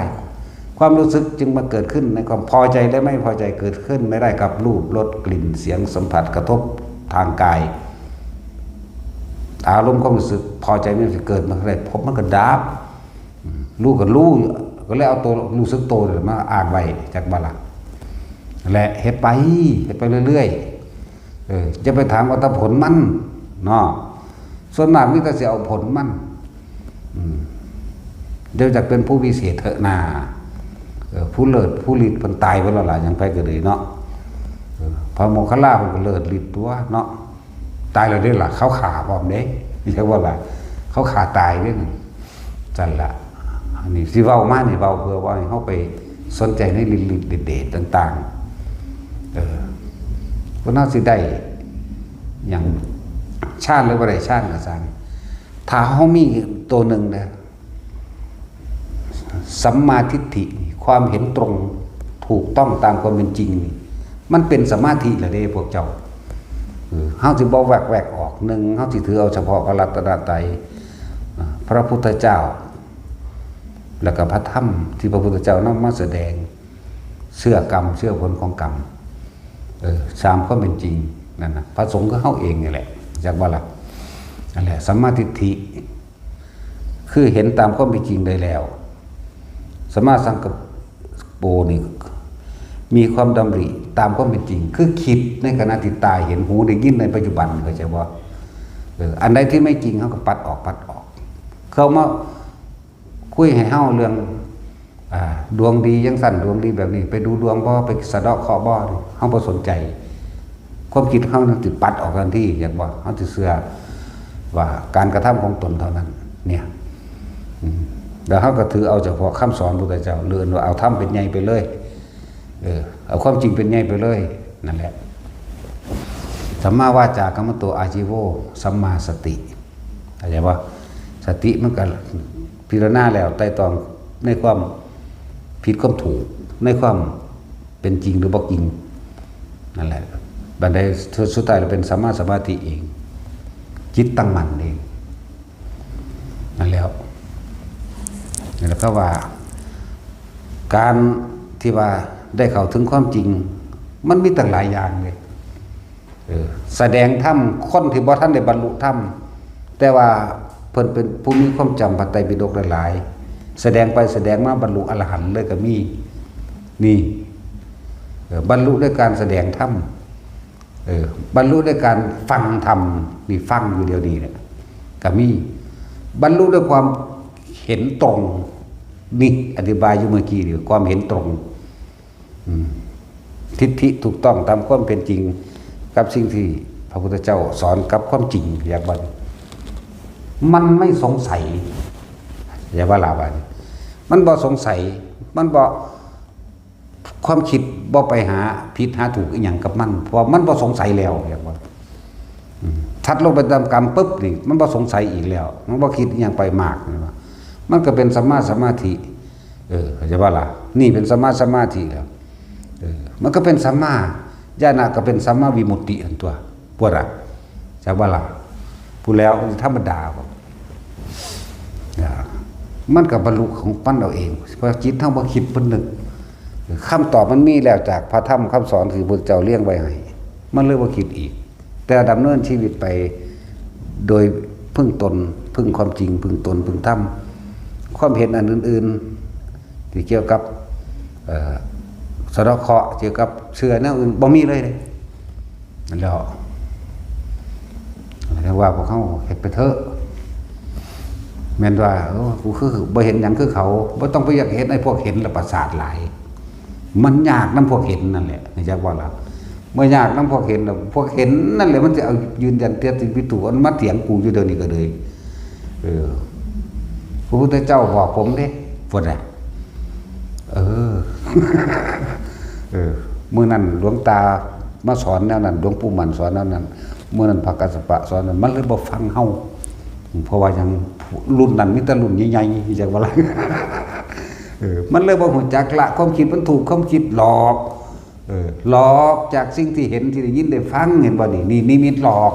ความรู้สึกจึงมาเกิดขึ้นในความพอใจและไม่พอใจ เกิดขึ้นไม่ได้กับรูป รส กลิ่น เสียง สัมผัส กระทบทางกาย อารมณ์ความรู้สึกพอใจไม่พอใจเกิดมาเท่าไหร่ พบมันก็ดับ อืม รู้ก็รู้ ก็เลยเอาตัวรู้สึกตัวเนี่ยมาอ้างไว้ จักบ่ล่ะ และเฮ็ดไป เฮ็ดไปเรื่อยๆ เออ จะไปถามเอาแต่ผลมันเนาะ ส่วนมากมีแต่สิเอาผลมัน อืม เดี๋ยวจะเป็นผู้วิเศษเถอะนา เออ ผู้เลิศ ผู้ฤทธิ์เพิ่นตายไปแล้วล่ะ ยังไปก็เลยเนาะ เออ พระโมคคัลลาเพิ่นก็เลิศฤทธิ์ตัวเนาะ ตายแล้วเด้ล่ะ เขาฆ่าพร้อมเด้ เรียกว่าล่ะ เขาฆ่าตายเด้นั่น จั่นละ อันนี้สิเว้ามานี่เว้าเพื่อว่าให้เฮาไปสนใจในฤทธิ์เดชต่างๆ เออ คนเฮาสิได้หยัง ฌานหรือบ่ได้ฌานก็ซ่าง ถ้าเฮามีตัวหนึ่งนะ สัมมาทิฏฐิ ความเห็นตรง ถูกต้องตามความเป็นจริงนี่ มันเป็นสมาธิแล้วเด้พวกเจ้า เออ เฮาสิบ่แวกๆ ออก หนึ่ง เฮาสิถือเอาเฉพาะพระรัตนตรัย อ่า พระพุทธเจ้า แล้วก็พระธรรมที่พระพุทธเจ้านำมาแสดง เชื่อกรรม เชื่อผลของกรรม เออ ตามความเป็นจริงนั่นน่ะ พระสงฆ์คือเฮาเองนี่แหละ จักบ่ล่ะ นั่นแหละ สัมมาทิฏฐิ คือเห็นตามความเป็นจริงได้แล้ว สัมมาสังกัปโปนี่ มีความดำริตามความเป็นจริง คือคิดในขณะที่ตาเห็น หูได้ยินในปัจจุบัน เข้าใจบ่ เออ อันใดที่ไม่จริง เฮาก็ปัดออก ปัดออก เขามาคุยให้เฮาเรื่อง อ่า ดวงดีจั่งซั้น ดวงดีแบบนี้ ไปดูดวงบ่ ไปสะเดาะเคราะห์บ่ เฮาบ่สนใจ ความคิดเฮานั่นสิปัดออกทันที เห็นบ่ เฮาสิเชื่อว่าการกระทำของตนเท่านั้น เนี่ย อืม แล้วเฮาก็ถือเอาเฉพาะคำสอนพระพุทธเจ้า หรือว่าเอาธรรมเป็นใหญ่ไปเลย เออ เอาความจริงเป็นใหญ่ไปเลย นั่นแหละ สัมมาวาจากัมมันโตอาชีโว สัมมาสติ เข้าใจบ่ สติมันก็พิจารณาแล้ว ไตร่ตรองในความผิดความถูก ในความเป็นจริงหรือบ่จริง นั่นแหละ บัดใดสุดท้ายแล้วเป็นสัมมาสมาธิเอง จิตตั้งมั่นเอง นั่นแล้ว แล้วก็ว่า การที่ว่าได้เข้าถึงความจริง มันมีตั้งหลายอย่างเลย เออ แสดงธรรม คนที่บ่ทันได้บรรลุธรรม แต่ว่าเพิ่นเป็นผู้มีความจำพระไตรปิฎกหลายๆ แสดงไปแสดงมาบรรลุอรหันต์เลยก็มี นี่ เออ บรรลุด้วยการแสดงธรรม เออ บรรลุด้วยการฟังธรรม นี่ฟังอยู่เดี๋ยวนี้เนี่ย ก็มี บรรลุด้วยความเห็นตรง นี่อธิบายอยู่เมื่อกี้นี่ ความเห็นตรง อืม ทิฏฐิถูกต้องตามความเป็นจริง กับสิ่งที่พระพุทธเจ้าสอนกับความจริง อย่างว่า มันไม่สงสัย อย่าว่าลาบาดนี้ มันบ่สงสัย มันบ่ ความคิดบ่ไปหาผิดหาถูกอีหยังกับมัน เพราะมันบ่สงสัยแล้ว อย่างว่า อืม ถัดลงไปตามกรรมปุ๊บนี่ มันบ่สงสัยอีกแล้ว มันบ่คิดอีหยังไปมาก เห็นบ่ มันก็เป็นสัมมาสมาธิ เออ เข้าใจบ่ล่ะ นี่เป็นสัมมาสมาธิแล้ว เออ มันก็เป็นสัมมาญาณะ ก็เป็นสัมมาวิมุตติอันตัว พวกละ จักบ่ล่ะ พูดแล้วธรรมดาบ่ อ่า มันก็บรรลุของมันเอาเอง เพราะจิตเฮาบ่คิดบ่นึก คำตอบมันมีแล้วจากพระธรรมคำสอนที่พระพุทธเจ้าเรียงไว้ให้ มันเลยบ่คิดอีก แต่ดำเนินชีวิตไปโดยพึ่งตน พึ่งความจริง พึ่งตน พึ่งธรรม ความเห็นอันอื่นๆ ที่เกี่ยวกับ เอ่อ สะเดาะเคราะห์ เกี่ยวกับเชื่อแนวอื่น บ่มีเลยเด้ นั่นแหละ เรียกว่าพวกเขาเฮ็ดไปเถอะ แม่นว่า เออ กูคือบ่เห็นหยังคือเขา บ่ต้องไปอยากเห็นไอ้พวกเห็นแล้วประสาทหลาย มันยากนำพวกเห็นนั่นแหละ จักว่าล่ะ เมื่อยากนำพวกเห็นแล้ว พวกเห็นนั่นแหละมันจะเอายืนยันเตียติวิถูมันมาเถียงกูอยู่เดี๋ยวนี้ก็เลย เออ พระพุทธเจ้าบอกผมเด้ พุ้นน่ะ เออ เออ มื้อนั้นหลวงตามาสอนแนวนั้น หลวงปู่มั่นสอนแนวนั้น มื้อนั้นพระกัสสปะสอนนั้น มันเลยบ่ฟังเฮา เพราะว่าหยัง รุ่นนั้นมีแต่รุ่นใหญ่ๆ จักว่าล่ะ เออ มันเลยบ่ฮู้จักละ ความคิดมันถูก ความคิดหลอก เออ หลอกจากสิ่งที่เห็น ที่ได้ยินได้ฟัง เห็นบ่นี่ นี่นิมิตหลอก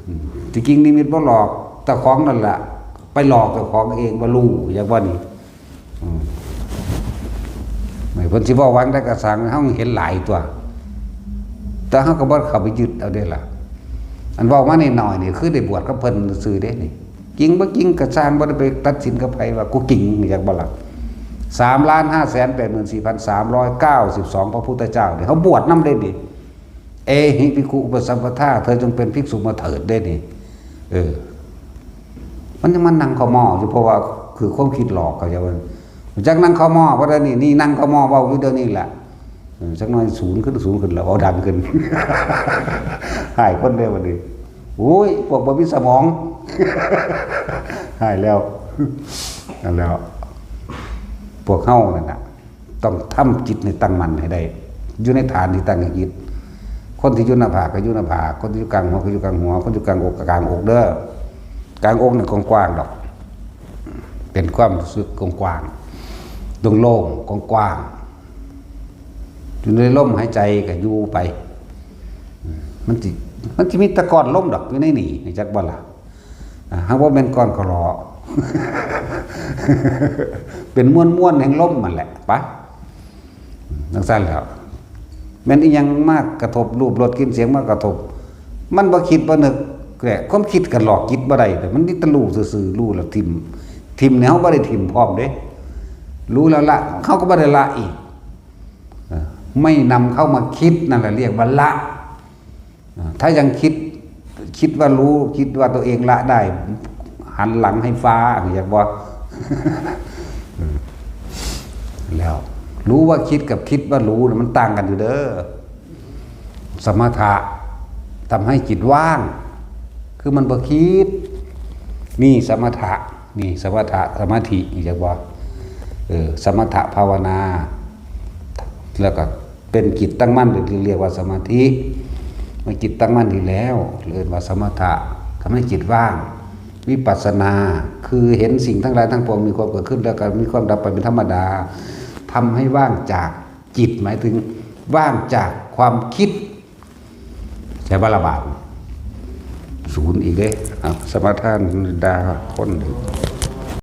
อืม ที่จริงนิมิตบ่หลอก เจ้าของนั่นล่ะ ไปหลอกเจ้าของเองว่ารู้ จักว่านี่ อืม ไม่ เพิ่นสิเว้าหวังได้กระสัง เฮาเห็นหลายตัว แต่เฮาก็บ่เข้าไปยึดเอาเด้ล่ะ อันเว้ามาน้อยๆ นี่คือได้บวชกับเพิ่นซื่อเด้นี่ จริงบ่จริงก็ซ่าง บ่ได้ไปตัดสินกับไผว่ากูจริง จักบ่ล่ะ สามล้านห้าแสนแปดหมื่นสี่พันสามร้อยเก้าสิบสอง พระพุทธเจ้านี่ เฮาบวชนำเด้นี่ เอหิภิกขุอุปสัมปทา เธอจงเป็นภิกษุมาเถิดเด้นี่ เออ มันยังมานั่งเข้าหม้ออยู่ เพราะว่าคือความคิดหลอกเขาจะว่า จักนั่งเข้าหม้อ เพราะเดี๋ยวนี้ นี่นั่งเข้าหม้อเว้าอยู่เดี๋ยวนี้แหละ เออ จักหน่อยสูงขึ้น สูงขึ้นแล้ว เว้าดังขึ้น หายคนเดียวบัดนี้ โอ้ย พวกบ่มีสมอง หายแล้ว นั่นแล้ว พวกเฮานั่นน่ะ ต้องทำจิตให้ตั้งมั่นให้ได้ อยู่ในฐานที่ตั้งให้จิต คนที่อยู่หน้าผากก็อยู่หน้าผาก คนที่อยู่กลางหัวก็อยู่กลางหัว คนอยู่กลางอกก็กลางอกเด้อ กลางอกนี่กว้างๆดอก เป็นความรู้สึกกว้างๆ โล่งๆ กว้างๆ อยู่ในลมหายใจก็อยู่ไป มันสิ มันสิมีแต่ก้อนลมดอกอยู่ในนี่ จักบ่ล่ะ อ่า หากว่าแม่นก้อนขะหลอ เป็นมวลๆ แห่งลมนั่นแหละ ปะ จังซั่นแหล้ว แม่นอีหยังมากระทบ รูป รส กลิ่น เสียงมากระทบ มันบ่คิดบ่นึกแหละ ความคิดก็หลอกจิตบ่ได้ แต่มันมีแต่รู้ซื่อๆ รู้แล้วถิ่ม ถิ่มเนี่ยเฮาบ่ได้ถิ่มพร้อมเด้ รู้แล้วละ เฮาก็บ่ได้ละอีก เออ ไม่นำเข้ามาคิดนั่นแหละเรียกว่าละ อ่า ถ้ายังคิด คิดว่ารู้ คิดว่าตัวเองละได้ หันหลังให้ฟ้า อยากบอก แล้ว รู้ว่าคิดกับคิดว่ารู้น่ะมันต่างกันอยู่เด้อ สมถะทำให้จิตว่าง คือมันบ่คิด นี่สมถะ นี่สมถะ สมาธิ อยากบอก เออ สมถะภาวนา แล้วก็ เป็นจิตตั้งมั่น หรือเรียกว่าสมาธิ เมื่อจิตตั้งมั่นดีแล้ว เรียกว่าสมถะ ทำให้จิตว่าง วิปัสสนา คือเห็นสิ่งทั้งหลายทั้งปวงมีความเกิดขึ้น แล้วก็มีความดับไปเป็นธรรมดา ทำให้ว่างจากจิต หมายถึงว่างจากความคิด ใช่ปะละบาท ส ศูนย์อีกเด้ อ่ะ สมาทานด่าคน